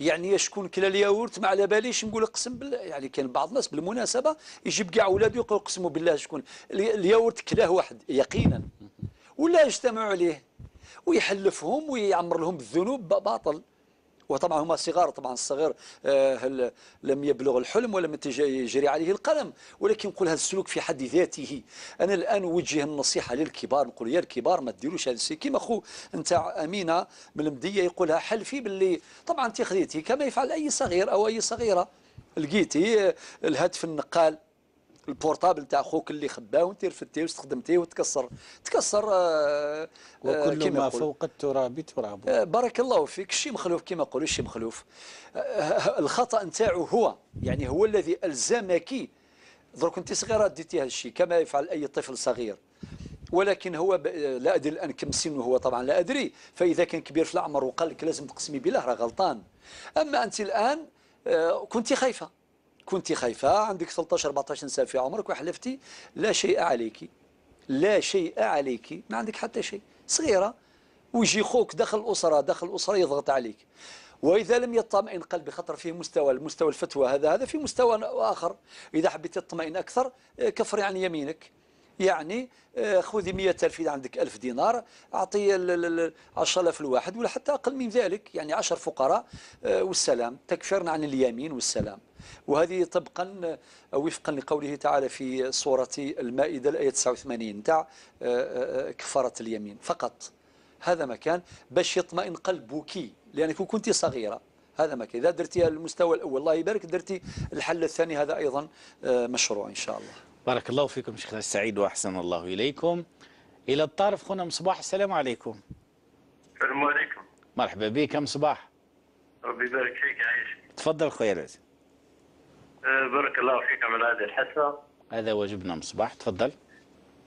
يعني شكون كلا الياورت ما على باليش نقول اقسم بالله. يعني كان بعض الناس بالمناسبة يجيب كاع اولاده يقول اقسموا بالله شكون الياورت كلاه واحد يقينا، ولا يجتمعوا عليه ويحلفهم ويعمر لهم الذنوب باطل. وطبعا هما صغار، طبعا الصغير لم يبلغ الحلم ولم يجري عليه القلم، ولكن نقول هذا السلوك في حد ذاته. انا الان اوجه النصيحة للكبار، نقول يا الكبار ما ديروش هذا الشيء. كيما خو نتاع امينه من المديه يقولها حلفي باللي طبعا انت خذيتي كما يفعل اي صغير او اي صغيرة، لقيتي الهاتف النقال ال portable تاع خوك اللي خباه وانت رفدتيه واستخدمتيه وتكسر تكسر. وكل ما فوق التراب تراب. بارك الله فيك. الشيء مخلوف كما يقولوا، الشيء مخلوف. الخطا نتاعو هو، يعني هو الذي الزمك. درك انت صغيرة ديتي هذا الشيء كما يفعل اي طفل صغير، ولكن هو لا ادري الان كم سنة هو، طبعا لا ادري. فاذا كان كبير في العمر وقال لك لازم تقسمي بالله راه غلطان. اما انت الان كنت خايفة، كنت خايفة، عندك 13 14 سنة في عمرك وحلفتي، لا شيء عليك، لا شيء عليك، ما عندك حتى شيء، صغيرة. ويجي خوك داخل الأسرة، داخل الأسرة يضغط عليك. وإذا لم يطمئن قلبي، خطر فيه مستوى، المستوى الفتوى هذا في مستوى آخر. إذا حبيت تطمئن أكثر كفري عن يمينك، يعني خذي 100,000 إذا عندك 1000 دينار، أعطي 10,000 الواحد ولا حتى أقل من ذلك، يعني 10 فقراء والسلام، تكفرنا عن اليمين والسلام. وهذه طبقا أو وفقا لقوله تعالى في سورة المائدة الآية 89 تاع كفارة اليمين فقط. هذا مكان باش يطمئن قلبك، لأنك كنت صغيرة. هذا مكان. إذا درتي المستوى الأول الله يبارك، درتي الحل الثاني هذا أيضا مشروع إن شاء الله. بارك الله فيكم شيخنا السعيد وأحسن الله إليكم. إلى الطرف خونا مصباح، السلام عليكم. السلام عليكم. مرحبا بك مصباح. ربي يبارك فيك عايشك. تفضل خويا العزيز. بارك الله فيك على هذه الحصة. هذا واجبنا مصباح، تفضل.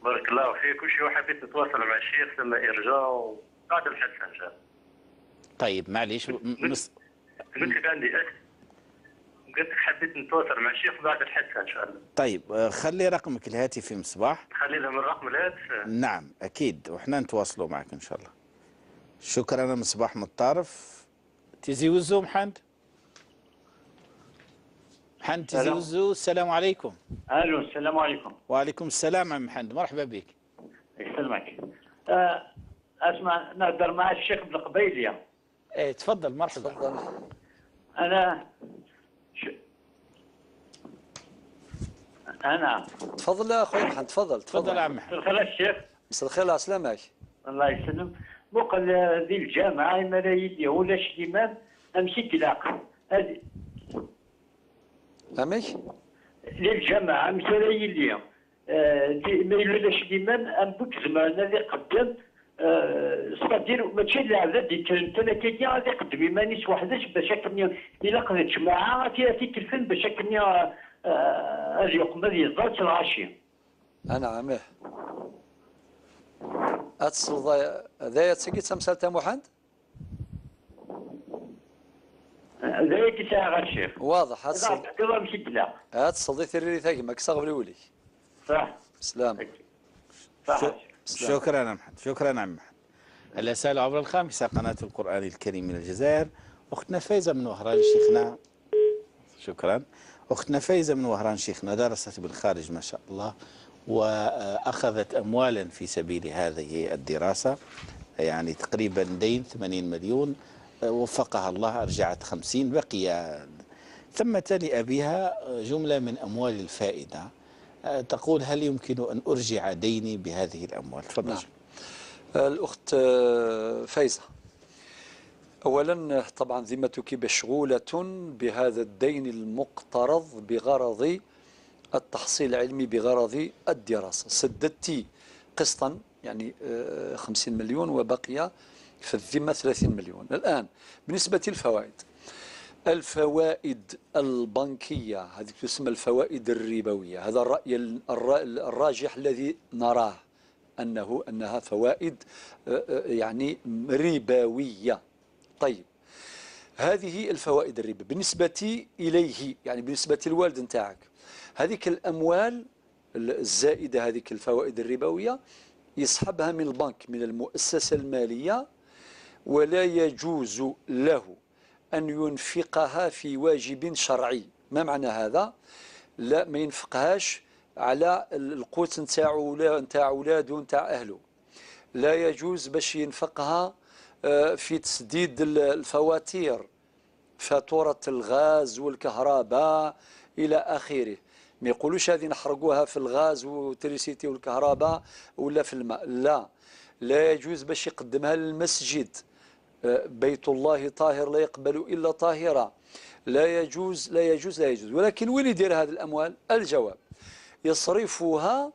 بارك الله فيك. وشي حبيت نتواصل مع الشيخ ثم إرجاع بعد الحصة إن شاء الله. طيب معليش قلت لك عندي قلت لك حبيت نتواصل مع الشيخ بعد الحصة ان شاء الله. طيب خلي رقمك الهاتفي مصباح. خلي لهم الرقم الهاتف. نعم اكيد، وحنا نتواصلوا معك ان شاء الله. شكرا مصباح من الطرف. تيزي وزو محمد. محمد تيزي وزو، السلام عليكم. الو السلام عليكم. وعليكم السلام عم محمد، مرحبا بك. يسلمك. اسمع نهضر مع الشيخ بالقبيليه. ايه تفضل مرحبا. تفضل. انا انا تفضل يا اخوي محمد، تفضل تفضل يا عم محمد. مساء الخير الشيخ. مساء الخير على سلامك. الله يسلم. وقال ذي الجامعة ما لا يدي ولاش الامام امشي تلاق هذه امي للجامعة امشي لا يدي ما يولاش الامام ام بك زمان اللي قدم c'est-à-dire ماشي العدد انت كي غادي يقدم مانيش وحداش باش الا قدرت جماعة تيكلفن باش يقوم يزال العشي. نعم إيه. اتصل ذا تسقي تمثال محمد؟ ذا كي الشيخ. واضح اتصل. اتصل ذي ثري ثاقمك كسغ ولي. صح. سلام. صح. شكرا عم محمد، شكرا عم محمد. الرسالة عبر الخامسة قناة القرآن الكريم من الجزائر. أختنا فايزة من وهران شيخنا، شكرا. أختنا فايزة من وهران شيخنا درست بالخارج ما شاء الله، وأخذت أموالا في سبيل هذه الدراسة، يعني تقريبا دين 80 مليون، وفقها الله أرجعت 50، بقي ثمة لأبيها جملة من أموال الفائدة. تقول هل يمكن أن أرجع ديني بهذه الأموال؟ تفضل. نعم. الأخت فايزة، أولا طبعا ذمتك مشغولة بهذا الدين المقترض بغرض التحصيل العلمي، بغرض الدراسة. سددتي قسطا يعني 50 مليون وبقي في الذمة 30 مليون. الآن بالنسبة للفوائد، الفوائد البنكية هذه تسمى الفوائد الربوية، هذا الرأي الراجح الذي نراه أنها فوائد يعني ربوية. طيب هذه الفوائد الربا بالنسبة إليه، يعني بالنسبة للوالد نتاعك، هذيك الأموال الزائدة، هذيك الفوائد الربوية يسحبها من البنك، من المؤسسة المالية، ولا يجوز له أن ينفقها في واجب شرعي. ما معنى هذا؟ لا، ما ينفقهاش على القوت نتاعو، نتاع اولاده، نتاع اهله. لا يجوز باش ينفقها في تسديد الفواتير، فاتورة الغاز والكهرباء إلى آخره. ما يقولوش هذه نحرقوها في الغاز والتريسيتي والكهرباء ولا في الماء، لا. لا يجوز باش يقدمها للمسجد، بيت الله طاهر لا يقبل إلا طاهرا. لا يجوز لا يجوز لا يجوز. ولكن وين يدير هذه الأموال؟ الجواب يصرفها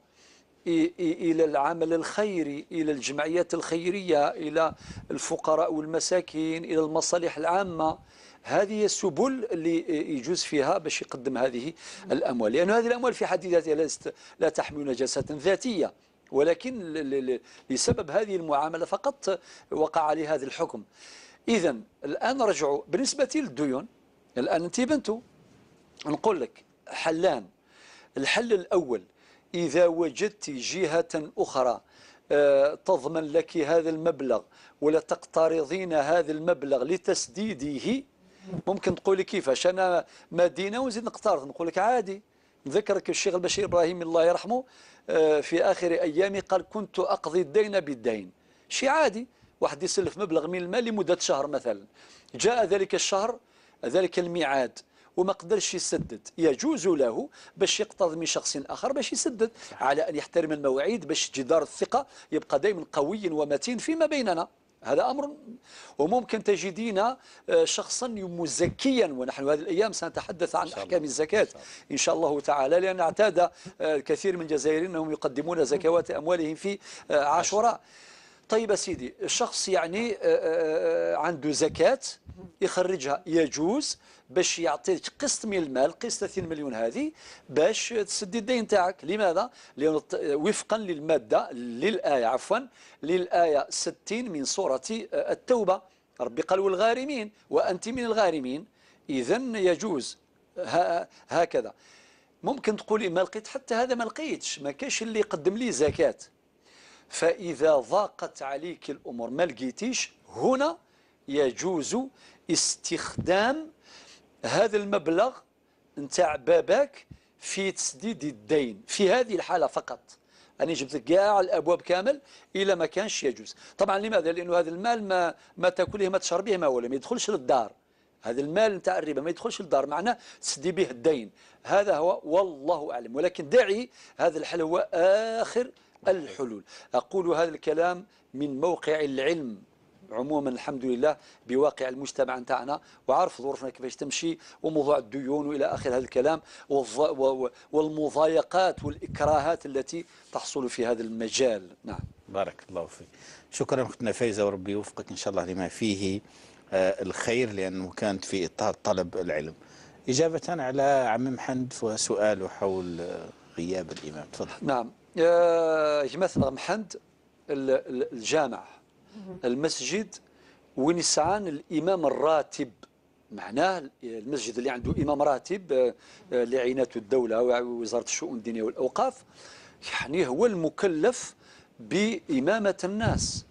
إلى العمل الخيري، إلى الجمعيات الخيرية، إلى الفقراء والمساكين، إلى المصالح العامة. هذه السبل اللي يجوز فيها باش يقدم هذه الأموال، لأن هذه الأموال في حد ذاتها لا تحمل نجاسة ذاتية، ولكن لسبب هذه المعاملة فقط وقع عليه هذا الحكم. إذا الآن رجعوا بالنسبة للديون. الآن أنت بنتو نقول لك حلان. الحل الأول، إذا وجدت جهة أخرى تضمن لك هذا المبلغ ولا تقترضين هذا المبلغ لتسديده، ممكن تقولي كيفاش أنا مدينة ونزيد نقترض؟ نقول لك عادي. نذكرك الشيخ البشير إبراهيم الله يرحمه في آخر أيامه قال كنت أقضي الدين بالدين. شيء عادي، واحد يسلف مبلغ من المال لمدة شهر مثلا، جاء ذلك الشهر ذلك الميعاد وما قدرش يسدد، يجوز له باش يقترض من شخص آخر باش يسدد، على أن يحترم المواعيد باش جدار الثقة يبقى دائما قوي ومتين فيما بيننا. هذا أمر. وممكن تجدين شخصا مزكيا، ونحن هذه الأيام سنتحدث عن أحكام الزكاة إن شاء الله تعالى، لأن اعتاد الكثير من الجزائريين أنهم يقدمون زكوات أموالهم في عاشوراء. طيب سيدي، الشخص يعني عنده زكاة يخرجها، يجوز باش يعطيك قسط من المال، قسط 30 مليون هذه باش تسدي الدين تاعك. لماذا؟ لأنه وفقا للمادة، للآية عفوا، للآية 60 من سورة التوبة، ربي قال والغارمين وأنت من الغارمين، إذن يجوز هكذا. ممكن تقولي ما لقيت حتى هذا، ما لقيتش، ما كاش اللي يقدم لي زكاة. فإذا ضاقت عليك الأمور ما لقيتيش، هنا يجوز استخدام هذا المبلغ نتاع باباك في تسديد الدين في هذه الحالة فقط. أنا جبت لك كاع الأبواب كامل، إلى ما كانش يجوز. طبعا لماذا؟ لأنه هذا المال ما تاكله ما تشربيه ما ولا، ما يدخلش للدار. هذا المال نتاع الربا ما يدخلش للدار، معناه تسدي به الدين. هذا هو، والله أعلم. ولكن دعي هذا الحل هو آخر الحلول. أقول هذا الكلام من موقع العلم عموما، الحمد لله، بواقع المجتمع نتاعنا، وعارف ظروفنا كيفاش تمشي، وموضوع الديون والى اخر هذا الكلام، والمضايقات والاكراهات التي تحصل في هذا المجال. نعم، بارك الله فيك. شكرا اختنا فايزه، وربي يوفقك ان شاء الله لما فيه الخير، لانه كانت في اطار طلب العلم. اجابه على عم محمد وسؤاله حول غياب الامام، تفضل. نعم يا جماعة محمد، الجامع، المسجد وين يسعان الإمام الراتب، معناه المسجد اللي عنده إمام راتب اللي عينته الدولة ووزارة الشؤون الدينية والأوقاف، يعني هو المكلف بإمامة الناس،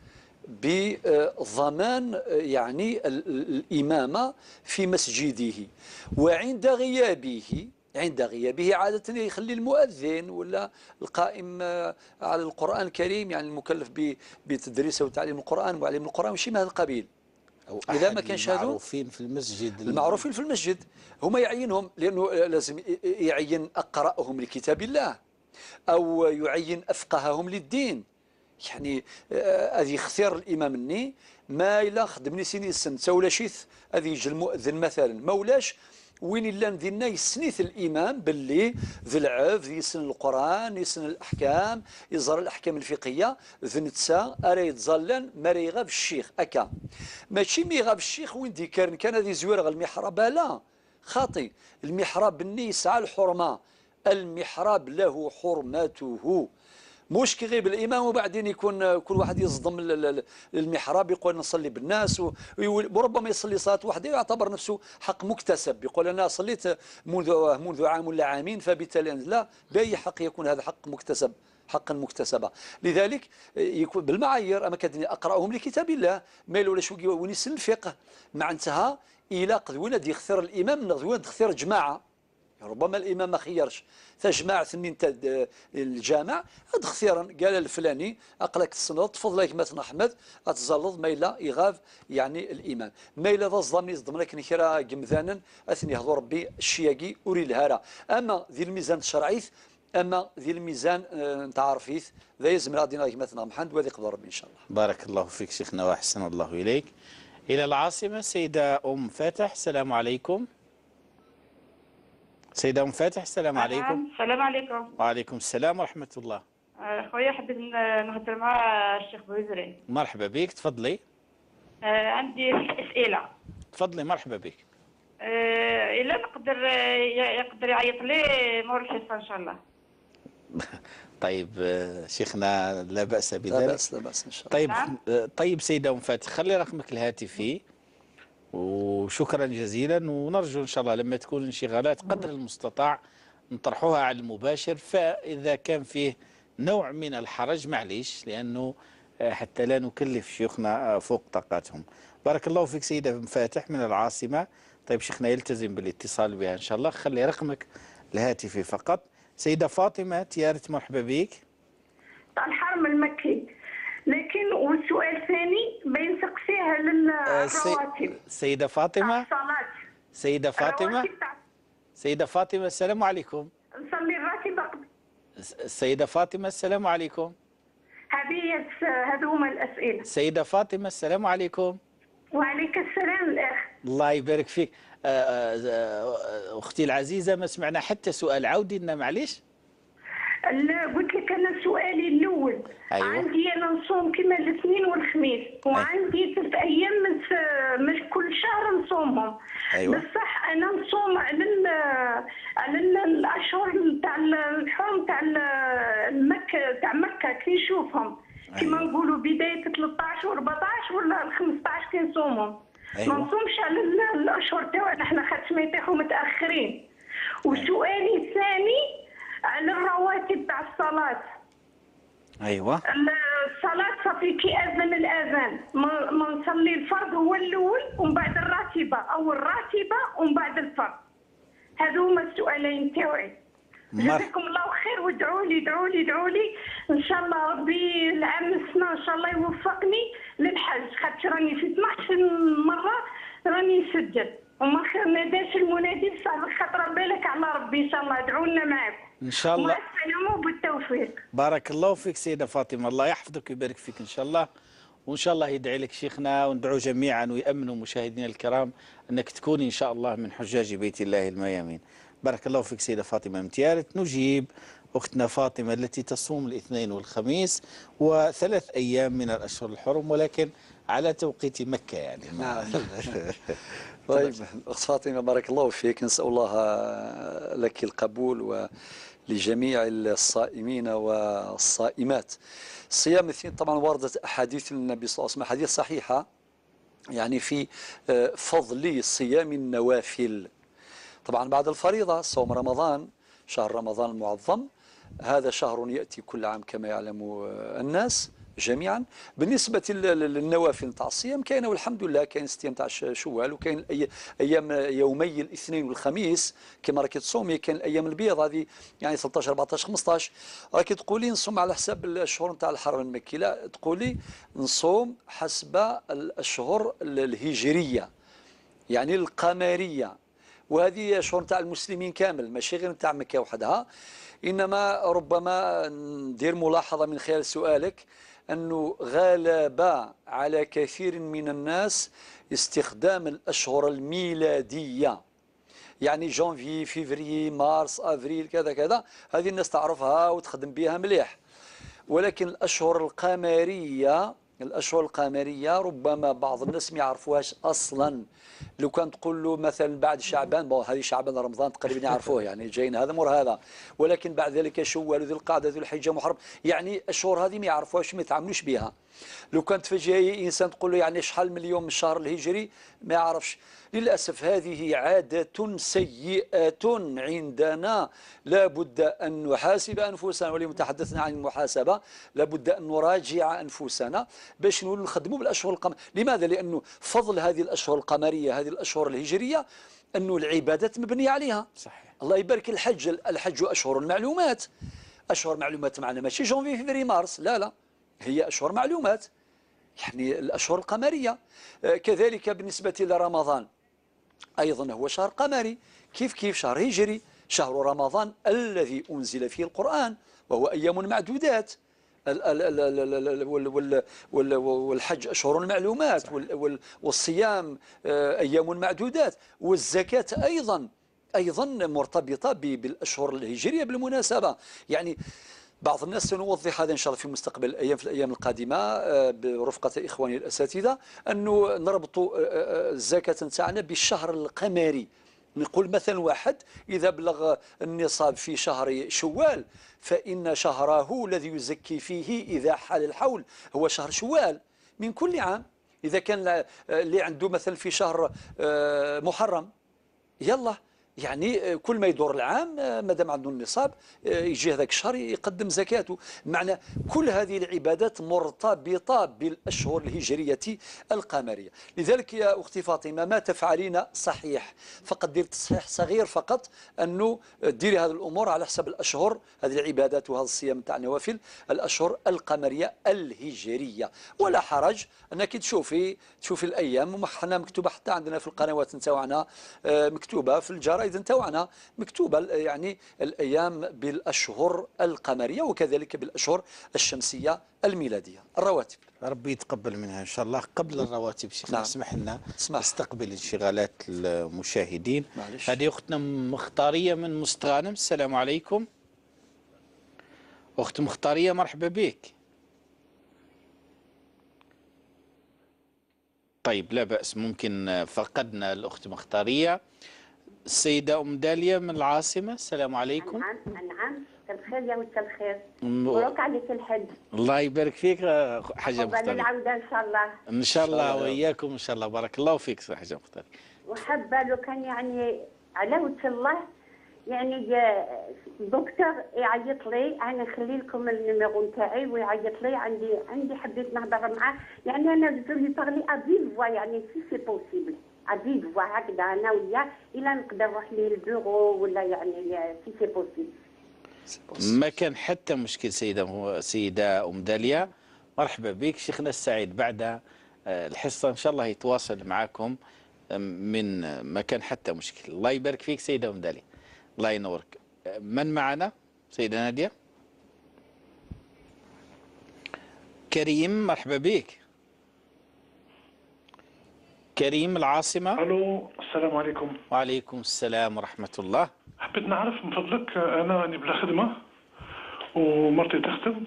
بضمان يعني الإمامة في مسجده. وعند غيابه، عند غيابه عادة يخلي المؤذن ولا القائم على القرآن الكريم، يعني المكلف بتدريسه وتعليم القرآن وعلم القرآن وشي من هذا القبيل. أو إذا ما كانش المعروفين في المسجد، المعروفين في المسجد هما يعينهم، لأنه لازم يعين أقرأهم لكتاب الله أو يعين أفقههم للدين. يعني هذه اختيار الإمام الني، ما إلا خدمني سيني السن ولا شيث، هذه يجي المؤذن مثلا، ما ولاش وين الا ندينا يسنيث الامام باللي ذي العف يسن القران يسن الاحكام يزر الاحكام الفقهية ذي نتسا ارا يتظلن ما يغاب الشيخ اكا ماشي مي غاب الشيخ وين دي كان كان هذه زوير غير المحراب لا خاطي المحراب النيس على الحرمة المحراب له حرمته مش كيغيب الامام وبعدين يكون كل واحد يصدم المحراب يقول نصلي بالناس وربما يصلي صلاة وحده ويعتبر نفسه حق مكتسب يقول انا صليت منذ عام ولا عامين فبالتالي لا باي حق يكون هذا حق مكتسب حقا مكتسبا. لذلك يكون بالمعايير اما كدني اقراهم لكتاب الله ما ولا شو ونسن الفقه معناتها الى قد يخثر الامام وين تخثر جماعة ربما الامام ما خيرش تجمع ثنين الجامع هاد خيرا قال الفلاني اقلك السنة تفضل لك مثلا احمد اتزلض ما الا يغاف يعني الامام ما الا ذا الظلم يصدم لك كرا قمذانا اثني يهضر ربي الشياقي وري الهرا اما ذي الميزان الشرعي اما ذي الميزان نتاع عرفيث ذا يزم غادي مثلا محمد وهذه قدر ربي ان شاء الله. بارك الله فيك شيخنا واحسن الله اليك. الى العاصمة سيده ام فاتح، السلام عليكم. سيدة أم فاتح السلام عليكم. السلام عليكم. وعليكم السلام ورحمة الله. خويا حبيت نهضر مع الشيخ بوزري. مرحبا بك تفضلي. عندي أسئلة. تفضلي مرحبا بك. إلا نقدر يقدر يعيط لي مور الحصة إن شاء الله. طيب شيخنا لا بأس بذلك. لا بأس لا بأس إن شاء الله. طيب طيب سيدة أم فاتح خلي رقمك الهاتفي وشكرا جزيلا، ونرجو إن شاء الله لما تكون انشغالات قدر المستطاع نطرحوها على المباشر، فإذا كان فيه نوع من الحرج معليش لأنه حتى لا نكلف شيوخنا فوق طاقاتهم. بارك الله فيك سيدة مفاتح من العاصمة. طيب شيخنا يلتزم بالاتصال بها إن شاء الله، خلي رقمك الهاتفي فقط. سيدة فاطمة تيارت مرحبا بك. الحرم المكي لكن والسؤال الثاني بينسقسيها للرواتب. سيدة فاطمة سيدة فاطمة سيدة فاطمة السلام عليكم. نصلي الراتب. السيدة فاطمة السلام عليكم. هذه هذو هما الأسئلة. سيدة فاطمة السلام عليكم. وعليك السلام الأخ. الله يبارك فيك. أختي العزيزة ما سمعنا حتى سؤال، عاودي لنا معليش. لا قلت لك انا سؤالي الاول. أيوة. عندي انا نصوم كما الاثنين والخميس وعندي 3 ايام من كل شهر نصومهم. أيوة. بصح انا نصوم على الاشهر تاع الحرم تاع المكة تاع مكة كي نشوفهم. أيوة. كما نقولوا بداية 13 و14 ولا 15 كي نصومهم. أيوة. ما نصومش على الاشهر تاعنا حنا خاطر ما يطيحوا متاخرين. وسؤالي الثاني على الرواتب تاع الصلاة. ايوه الصلاة صافي كي اذن الاذان ما نصلي الفرض هو الاول ومن بعد الراتبة او الراتبة ومن بعد الفرض. هذو هما السؤالين تاعي. جزاكم الله خير وادعوا لي ادعوا لي ادعوا لي ان شاء الله ربي العام السنة ان شاء الله يوفقني للحج، خاطر راني في 12 مرة راني نسجل وما ناداش المنادي بصح خاطر بالك على ربي ان شاء الله. ادعوا لنا معاكم ان شاء الله. مع السلامة وبالتوفيق. بارك الله فيك سيده فاطمة، الله يحفظك ويبارك فيك ان شاء الله، وان شاء الله يدعي لك شيخنا وندعو جميعا ويامنوا مشاهدينا الكرام انك تكوني ان شاء الله من حجاج بيت الله الميامين. بارك الله فيك سيده فاطمة امتيارت. نجيب اختنا فاطمة التي تصوم الاثنين والخميس وثلاث ايام من الاشهر الحرم ولكن على توقيت مكة يعني. نعم. طيب اخت فاطمة بارك الله فيك، نسال الله لك القبول ولجميع الصائمين والصائمات. الصيام الاثنين طبعا وردت احاديث النبي صلى الله عليه وسلم، احاديث صحيحه يعني في فضل صيام النوافل. طبعا بعد الفريضة صوم رمضان، شهر رمضان المعظم، هذا شهر ياتي كل عام كما يعلم الناس جميعا. بالنسبة للنوافل نتاع الصيام كاينه والحمد لله، كاين 6 ايام تاع شوال وكاين ايام يومي الاثنين والخميس كما راكي تصومي، كاين الايام البيض هذه يعني 13 14 15. راكي تقولي نصوم على حساب الشهور نتاع الحرم المكي، لا تقولي نصوم حسب الاشهر الهجرية يعني القمريه، وهذه شهور نتاع المسلمين كامل ماشي غير نتاع مكة وحدها. انما ربما ندير ملاحظة من خلال سؤالك أنه غلب على كثير من الناس استخدام الأشهر الميلادية، يعني جانفي، فيفري، مارس، افريل، كذا كذا، هذه الناس تعرفها وتخدم بها مليح. ولكن الاشهر القمريه، الاشهر القمريه ربما بعض الناس ما يعرفوهاش اصلا. لو كان تقول له مثلا بعد شعبان، bon هذه شعبان رمضان تقريبا يعرفوه، يعني جايين هذا مر هذا، ولكن بعد ذلك شوال، ذو القعدة، ذو الحجة، محرم، يعني الاشهر هذه ما يعرفوهاش، ما يتعاملوش بها. لو كان تفاجئ انسان تقول له يعني شحال من اليوم من الشهر الهجري ما يعرفش. للاسف هذه عادة سيئه عندنا، لابد ان نحاسب انفسنا، واليوم تحدثنا عن المحاسبة، لابد ان نراجع انفسنا باش نولوا نخدموا بالاشهر القمريه. لماذا؟ لانه فضل هذه الاشهر القمريه، هذه الاشهر الهجرية، انه العبادات مبنية عليها. صحيح. الله يبارك. الحج، الحج اشهر المعلومات، اشهر معلومات معنا ماشي جونفي فيفري مارس، لا لا، هي أشهر معلومات، يعني الأشهر القمرية. كذلك بالنسبة لرمضان أيضا هو شهر قمري، كيف كيف شهر هجري، شهر رمضان الذي أنزل فيه القرآن وهو أيام معدودات. والحج أشهر المعلومات، والصيام أيام معدودات، والزكاة أيضا مرتبطة بالأشهر الهجرية بالمناسبة. يعني بعض الناس، سنوضح هذا إن شاء الله في مستقبل الأيام، في الأيام القادمة برفقة إخواني الأساتذة، أنه نربط الزكاة نتاعنا بالشهر القمري. نقول مثلا واحد إذا بلغ النصاب في شهر شوال فإن شهره الذي يزكي فيه إذا حال الحول هو شهر شوال من كل عام. إذا كان اللي عنده مثلا في شهر محرم، يلا يعني كل ما يدور العام ما دام عنده النصاب يجي هذاك الشهر يقدم زكاته. معنى كل هذه العبادات مرتبطة بالأشهر الهجرية القمرية. لذلك يا أختي فاطمة ما تفعلين صحيح، فقط دير تصحيح صغير فقط، أنه ديري هذه الأمور على حسب الأشهر، هذه العبادات وهذا الصيام تاع النوافل، الأشهر القمرية الهجرية. ولا حرج أنك تشوفي الأيام، وحنا مكتوبة حتى عندنا في القنوات نتاعنا، مكتوبة في الجرائد نتاعنا، مكتوبة يعني الأيام بالأشهر القمرية وكذلك بالأشهر الشمسية الميلادية. الرواتب ربي يتقبل منها إن شاء الله. قبل الرواتب شيخ، نعم. اسمح لنا نستقبل انشغالات المشاهدين. هذه أختنا مختارية من مستغانم، السلام عليكم. أخت مختارية مرحبا بك. طيب لا بأس، ممكن فقدنا الأخت مختارية. السيدة أم داليا من العاصمة، السلام عليكم. نعم نعم، مساء الخير يا مساء الخير، مبروك عليك الحج. الله يبارك فيك حاجة مختارية. العودة إن شاء الله. إن شاء الله وإياكم إن شاء الله، بارك الله فيك حاجة مختارية. وحابة لو كان يعني على وجه الله يعني دكتور يعيط لي، انا نخلي لكم ال numéro نتاعي ويعيط لي، عندي حبيت نهضر معاه، يعني انا je lui parler à vive voix، يعني si c'est possible à vive voix هكذا انا وياه، الا نقدر نروح ليه البيرو ولا يعني si c'est possible. ما كان حتى مشكل. سيده ام داليا مرحبا بك. شيخنا السعيد بعد الحصة ان شاء الله يتواصل معكم، من ما كان حتى مشكل. الله يبارك فيك سيده ام داليا، الله ينورك. من معنا سيدة نادية؟ كريم مرحبا بك. كريم العاصمة. الو السلام عليكم. وعليكم السلام ورحمة الله. حبيت نعرف من فضلك، انا راني بلا خدمة ومرتي تخدم،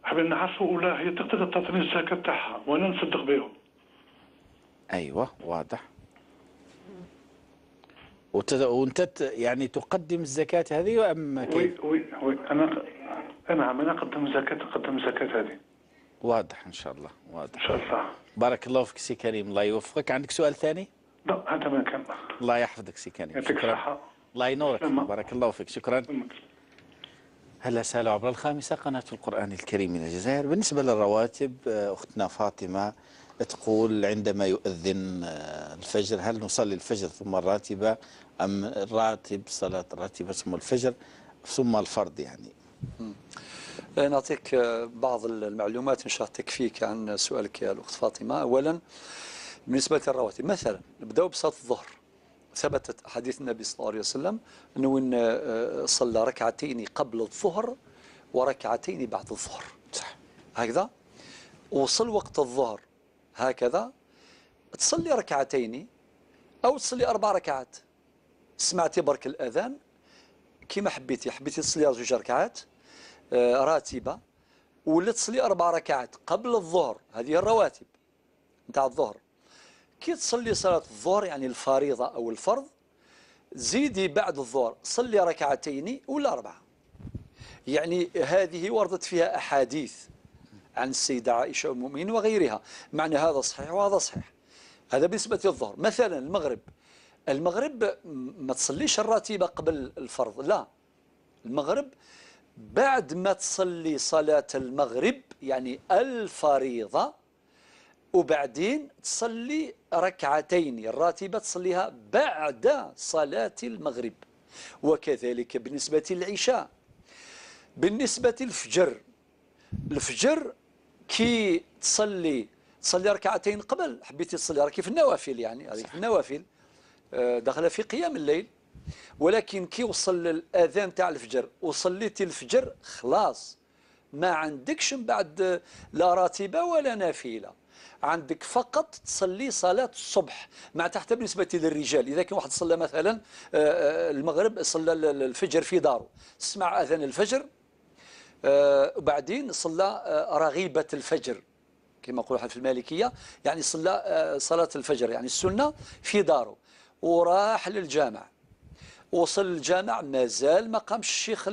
حبيت نعرفوا ولا هي تقدر تعطيني الزكاة تاعها وانا نصدق بهم. ايوه واضح. وانت يعني تقدم الزكاة هذه ام كيف؟ oui oui oui، انا نعم انا اقدم الزكاة، نقدم الزكاة هذه. واضح ان شاء الله، واضح ان شاء الله. بارك الله فيك سي كريم، الله يوفقك. عندك سؤال ثاني؟ لا هذا ما كان. الله يحفظك سي كريم، يعطيك الصحة. الله ينورك، بارك الله فيك، شكرا. هلا سألوا عبر الخامسة قناة القرآن الكريم من الجزائر. بالنسبة للرواتب أختنا فاطمة تقول عندما يؤذن الفجر هل نصلي الفجر ثم الراتبة أم الراتب صلاة الراتبة ثم الفجر ثم الفرض؟ يعني نعطيك بعض المعلومات إن شاء الله تكفيك عن سؤالك يا الأخت فاطمة. أولا بالنسبة للرواتب، مثلا نبدأ بصلاة الظهر. ثبتت أحاديث النبي صلى الله عليه وسلم أنه إن صلى ركعتين قبل الظهر وركعتين بعد الظهر. صح. هكذا وصل وقت الظهر هكذا تصلي ركعتين أو تصلي 4 ركعات. سمعتي برك الأذان كما حبيتي، حبيتي تصلي 2 ركعات راتبة ولا تصلي 4 ركعات قبل الظهر، هذه الرواتب نتاع الظهر. كي تصلي صلاة الظهر يعني الفريضة أو الفرض، زيدي بعد الظهر صلي 2 ولا 4. يعني هذه وردت فيها أحاديث عن السيدة عائشة المؤمنين وغيرها، معنى هذا صحيح وهذا صحيح. هذا بالنسبة للظهر. مثلا المغرب، المغرب ما تصليش الراتبة قبل الفرض، لا، المغرب بعد ما تصلي صلاة المغرب يعني الفريضة، وبعدين تصلي 2 الراتبة تصليها بعد صلاة المغرب. وكذلك بالنسبة للعشاء. بالنسبة للفجر، الفجر كي تصلي 2 قبل، حبيتي تصلي راكي في النوافل، يعني هذيك في النوافل داخله في قيام الليل، ولكن كي وصل الاذان تاع الفجر وصليتي الفجر خلاص ما عندكش من بعد لا راتبه ولا نافلة، عندك فقط تصلي صلاة الصبح. مع تحت بالنسبة للرجال، إذا كان واحد صلى مثلا المغرب، صلى الفجر في داره، سمع أذان الفجر وبعدين صلى رغيبة الفجر كما يقولوا في المالكية، يعني صلى صلاة الفجر يعني السنة في داره، وراح للجامع، وصل الجامع مازال ما قامش الشيخ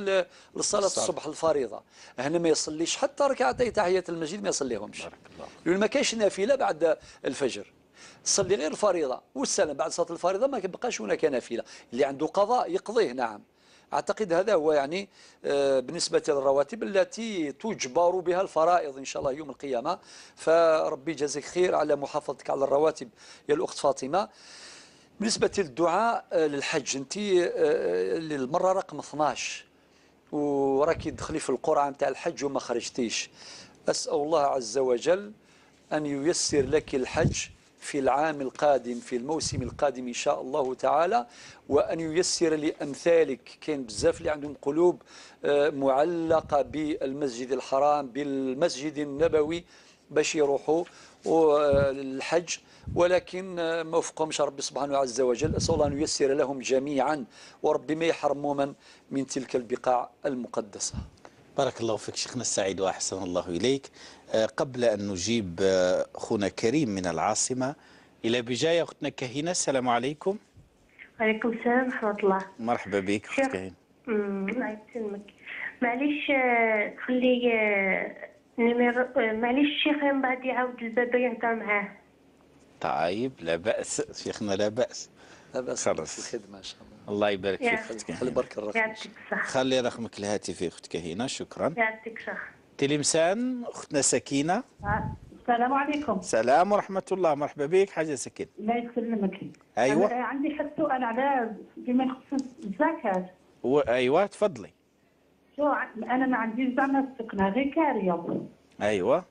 لصلاة الصبح الفريضة، هنا ما يصليش حتى ركعتي تحية المسجد ما يصليهمش، بارك الله، لأن ما كاينش نافلة بعد الفجر، صلي غير الفريضة والسلام. بعد صلاة الفريضة ما كيبقاش هناك نافلة، اللي عنده قضاء يقضيه. نعم، أعتقد هذا هو يعني بالنسبة للرواتب التي تجبر بها الفرائض إن شاء الله يوم القيامة. فربي يجازيك خير على محافظتك على الرواتب يا الأخت فاطمة. بالنسبة للدعاء للحج، أنت للمرة رقم 12 وراكي تدخلي في القرعة نتاع الحج وما خرجتيش. أسأل الله عز وجل أن ييسر لك الحج في العام القادم، في الموسم القادم إن شاء الله تعالى، وأن ييسر لأمثالك. كاين بزاف اللي عندهم قلوب معلقة بالمسجد الحرام، بالمسجد النبوي، باش يروحوا للحج، ولكن ما وفقهمش ربي سبحانه عز وجل. أسأل الله أن ييسر لهم جميعا، وربي ما يحرموا من تلك البقاع المقدسة. بارك الله فيك شيخنا السعيد وأحسن الله إليك. قبل أن نجيب أخونا كريم من العاصمة إلى بجاية، أختنا كهينة، السلام عليكم. وعليكم السلام ورحمة الله. مرحبا بك أخت كهينة. الله يسلمك. معليش تخلي numéro، معليش الشيخ من بعد يعاود البابا يهضر معاه. طيب لا بأس شيخنا، لا بأس، لا بأس، خلاص الخدمة إن شاء الله. الله يبارك فيك أخت كهينة. خلي برك الرقم، خلي رقمك الهاتفي أخت كهينة. شكرا. يعطيك الصحة. تلمسان أختنا سكينة. السلام عليكم. سلام ورحمة الله، مرحبا بك حاجة سكينة. الله يسلمك. أيوة. أنا عندي حد سؤال على بما يخص الزكاة. أيوة تفضلي. شو أنا ما عنديش زعما السكنة غير كارية. أيوة.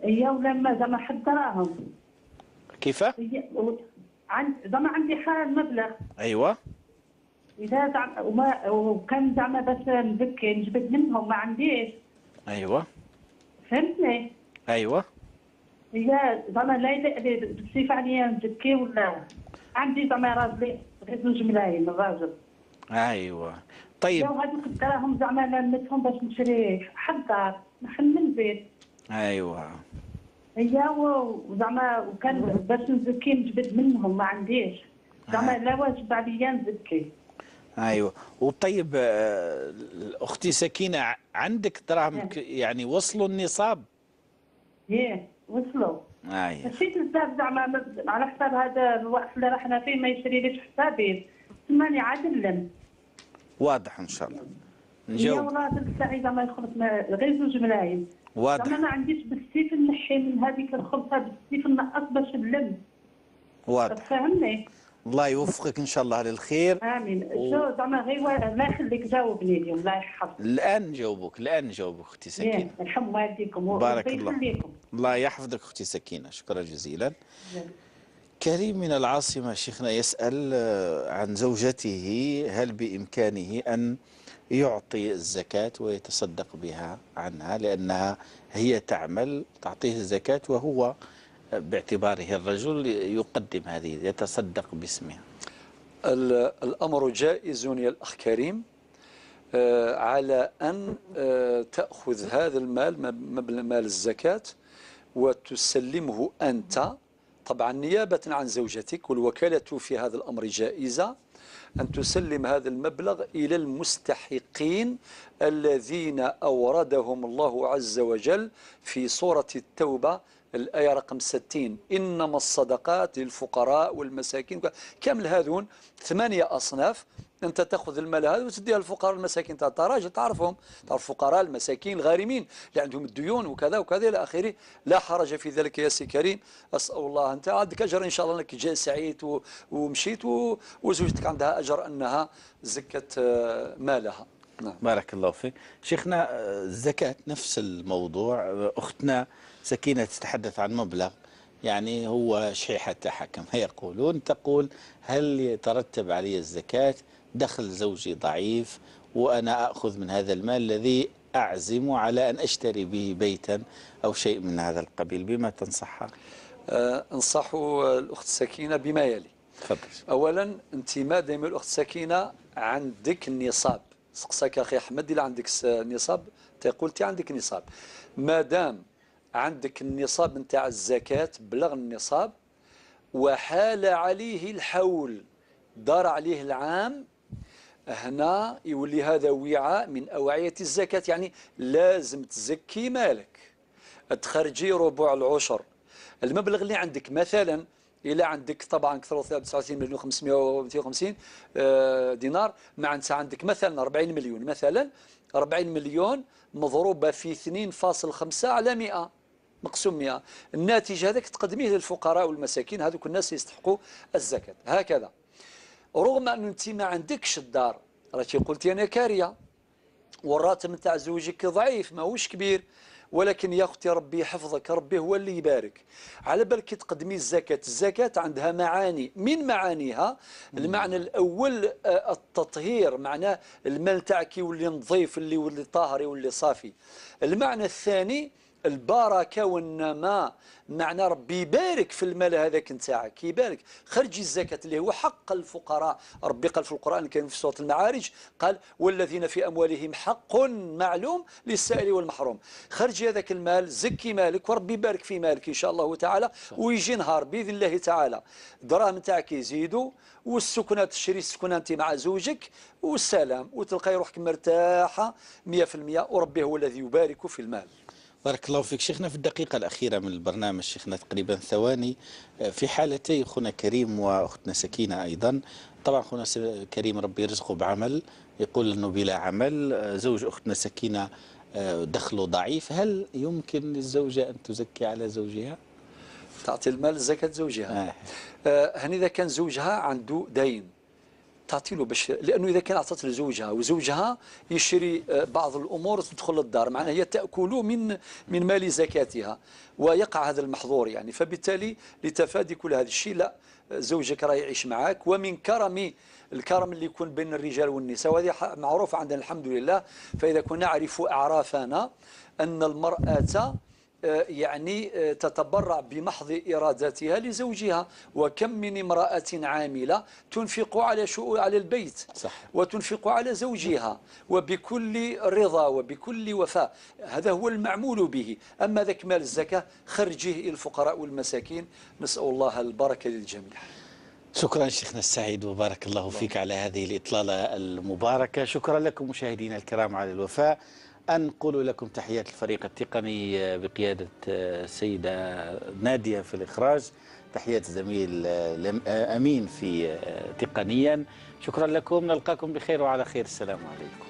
هي ولا ما زعما حد دراهم. كيف؟ زعما عندي حال مبلغ. أيوة. إذا زعما وكان زعما باش نزكي نجبد منهم ما عنديش. أيوة. فهمتني؟ أيوة. هي زعما لا بالصفة عليا نزكي ولا عندي زعما راجلي غير 2 ملايين الراجل. أيوة. طيب. لو هذوك الدراهم زعما لمتهم باش نشري حد نحن من البيت. أيوة. هي وزعما وكان باش نزكي نجبد منهم ما عنديش. زعما لا واجب عليا نزكي. ايوه. وطيب اختي سكينة، عندك دراهم يعني وصلوا النصاب؟ ايه وصلوا. ايوه. ماشي بزاف زعما على حساب هذا الوقت اللي رحنا فيه ما يشريليش حسابي، تماني عاد نلم. واضح ان شاء الله. نجاوب. والله الساعة زعما يخلص غير 2 ملايين. واضح. زعما ما عنديش بالسيف نحي من هذيك الخلطة بالسيف نقص باش نلم. واضح. تفهمني؟ الله يوفقك ان شاء الله للخير. امين. شو زعما غير الله يخليك جاوبني اليوم الله يحفظك. الان نجاوبك، الان نجاوبك اختي سكينة. يرحم والديكم. بارك الله. الله يحفظك اختي سكينة، شكرا جزيلا. كريم من العاصمة شيخنا يسأل عن زوجته، هل بامكانه ان يعطي الزكاة ويتصدق بها عنها، لانها هي تعمل تعطيه الزكاة وهو باعتباره الرجل يقدم هذه، يتصدق باسمها؟ الأمر جائز يا الأخ كريم، على أن تأخذ هذا المال، مال الزكاة، وتسلمه أنت طبعا نيابة عن زوجتك، والوكالة في هذا الأمر جائزة، أن تسلم هذا المبلغ إلى المستحقين الذين أوردهم الله عز وجل في سورة التوبة الآية رقم 60: إنما الصدقات للفقراء والمساكين. كامل هذون 8 أصناف، أنت تأخذ المال هذا وتديها للفقراء والمساكين. تاع راجل تعرفهم، تعرف الفقراء المساكين الغارمين اللي عندهم الديون وكذا وكذا إلى آخره. لا حرج في ذلك يا سي كريم. أسأل الله أنت عندك أجر إن شاء الله، أنك جاء سعيت ومشيت، وزوجتك عندها أجر أنها زكت مالها. نعم. بارك الله فيك شيخنا. الزكاة نفس الموضوع، أختنا سكينة تتحدث عن مبلغ يعني هو شحيحة تاعها كما يقولون، تقول هل يترتب علي الزكاة؟ دخل زوجي ضعيف وأنا أخذ من هذا المال الذي أعزم على أن أشتري به بيتا أو شيء من هذا القبيل، بما تنصحها؟ أنصح الأخت سكينة بما يلي. تفضل. أولا أنت ما دام الأخت سكينة عندك النصاب، سقساك أخي أحمد إلا عندك نصاب، تقول أنت عندك نصاب. ما دام عندك النصاب نتاع الزكاة، بلغ النصاب وحال عليه الحول، دار عليه العام، هنا يولي هذا وعاء من أوعية الزكاة، يعني لازم تزكي مالك، تخرجي ربع العشر المبلغ اللي عندك. مثلا إلى عندك طبعا كثر 39 مليون 550 دينار، مع أنت عندك مثلا 40 مليون، مثلا 40 مليون مضروبة في 2.5 على 100 مقسوم 100، الناتج هذاك تقدميه للفقراء والمساكين، هذوك الناس يستحقوا الزكاة. هكذا رغم أن أنت ما عندكش الدار، راكي قلتي أنا كارية والراتب نتاع زوجك ضعيف ماهوش كبير، ولكن يا أختي ربي يحفظك، ربي هو اللي يبارك. على بالك تقدمي الزكاة، الزكاة عندها معاني، من معانيها المعنى الأول التطهير، معناه المال تاعك يولي نظيف، اللي يولي طاهر، يولي صافي. المعنى الثاني البركة والنماء، معنى ربي يبارك في المال هذاك نتاعك، يبارك. خرجي الزكاة اللي هو حق الفقراء، ربي قال في القرآن الكريم في سورة المعارج، قال والذين في أموالهم حق معلوم للسائل والمحروم. خرجي هذاك المال، زكي مالك وربي يبارك في مالك إن شاء الله تعالى، ويجي نهار بإذن الله تعالى الدراهم نتاعك يزيدوا، والسكنة تشري السكنة أنت مع زوجك والسلام، وتلقاي روحك مرتاحة 100%، وربي هو الذي يبارك في المال. بارك الله فيك شيخنا. في الدقيقة الأخيرة من البرنامج شيخنا تقريبا ثواني، في حالتي أخونا كريم وأختنا سكينة أيضا. طبعا أخونا كريم ربي يرزقه بعمل، يقول أنه بلا عمل، زوج أختنا سكينة دخله ضعيف، هل يمكن للزوجة أن تزكي على زوجها؟ تعطي المال زكاة زوجها. هني إذا كان زوجها عنده دين تعطي له، باش لانه اذا كان اعطت لزوجها وزوجها يشري بعض الامور تدخل للدار، معناها هي تاكل من مال زكاتها ويقع هذا المحظور يعني. فبالتالي لتفادي كل هذا الشيء، لا، زوجك راه يعيش معاك. ومن كرم الكرم اللي يكون بين الرجال والنساء، وهذه معروفة عندنا الحمد لله، فاذا كنا نعرف اعرافنا ان المراة يعني تتبرع بمحض إرادتها لزوجها، وكم من امرأة عاملة تنفق على على البيت، صح، وتنفق على زوجها وبكل رضا وبكل وفاء، هذا هو المعمول به. أما ذاك مال الزكاة خرجه إلى الفقراء والمساكين، نسأل الله البركة للجميع. شكرا شيخنا السعيد وبارك الله فيك على هذه الإطلالة المباركة. شكرا لكم مشاهدينا الكرام على الوفاء. أنقل لكم تحيات الفريق التقني بقيادة السيدة نادية في الإخراج، تحيات الزميل أمين في تقنيا. شكرا لكم، نلقاكم بخير وعلى خير. السلام عليكم.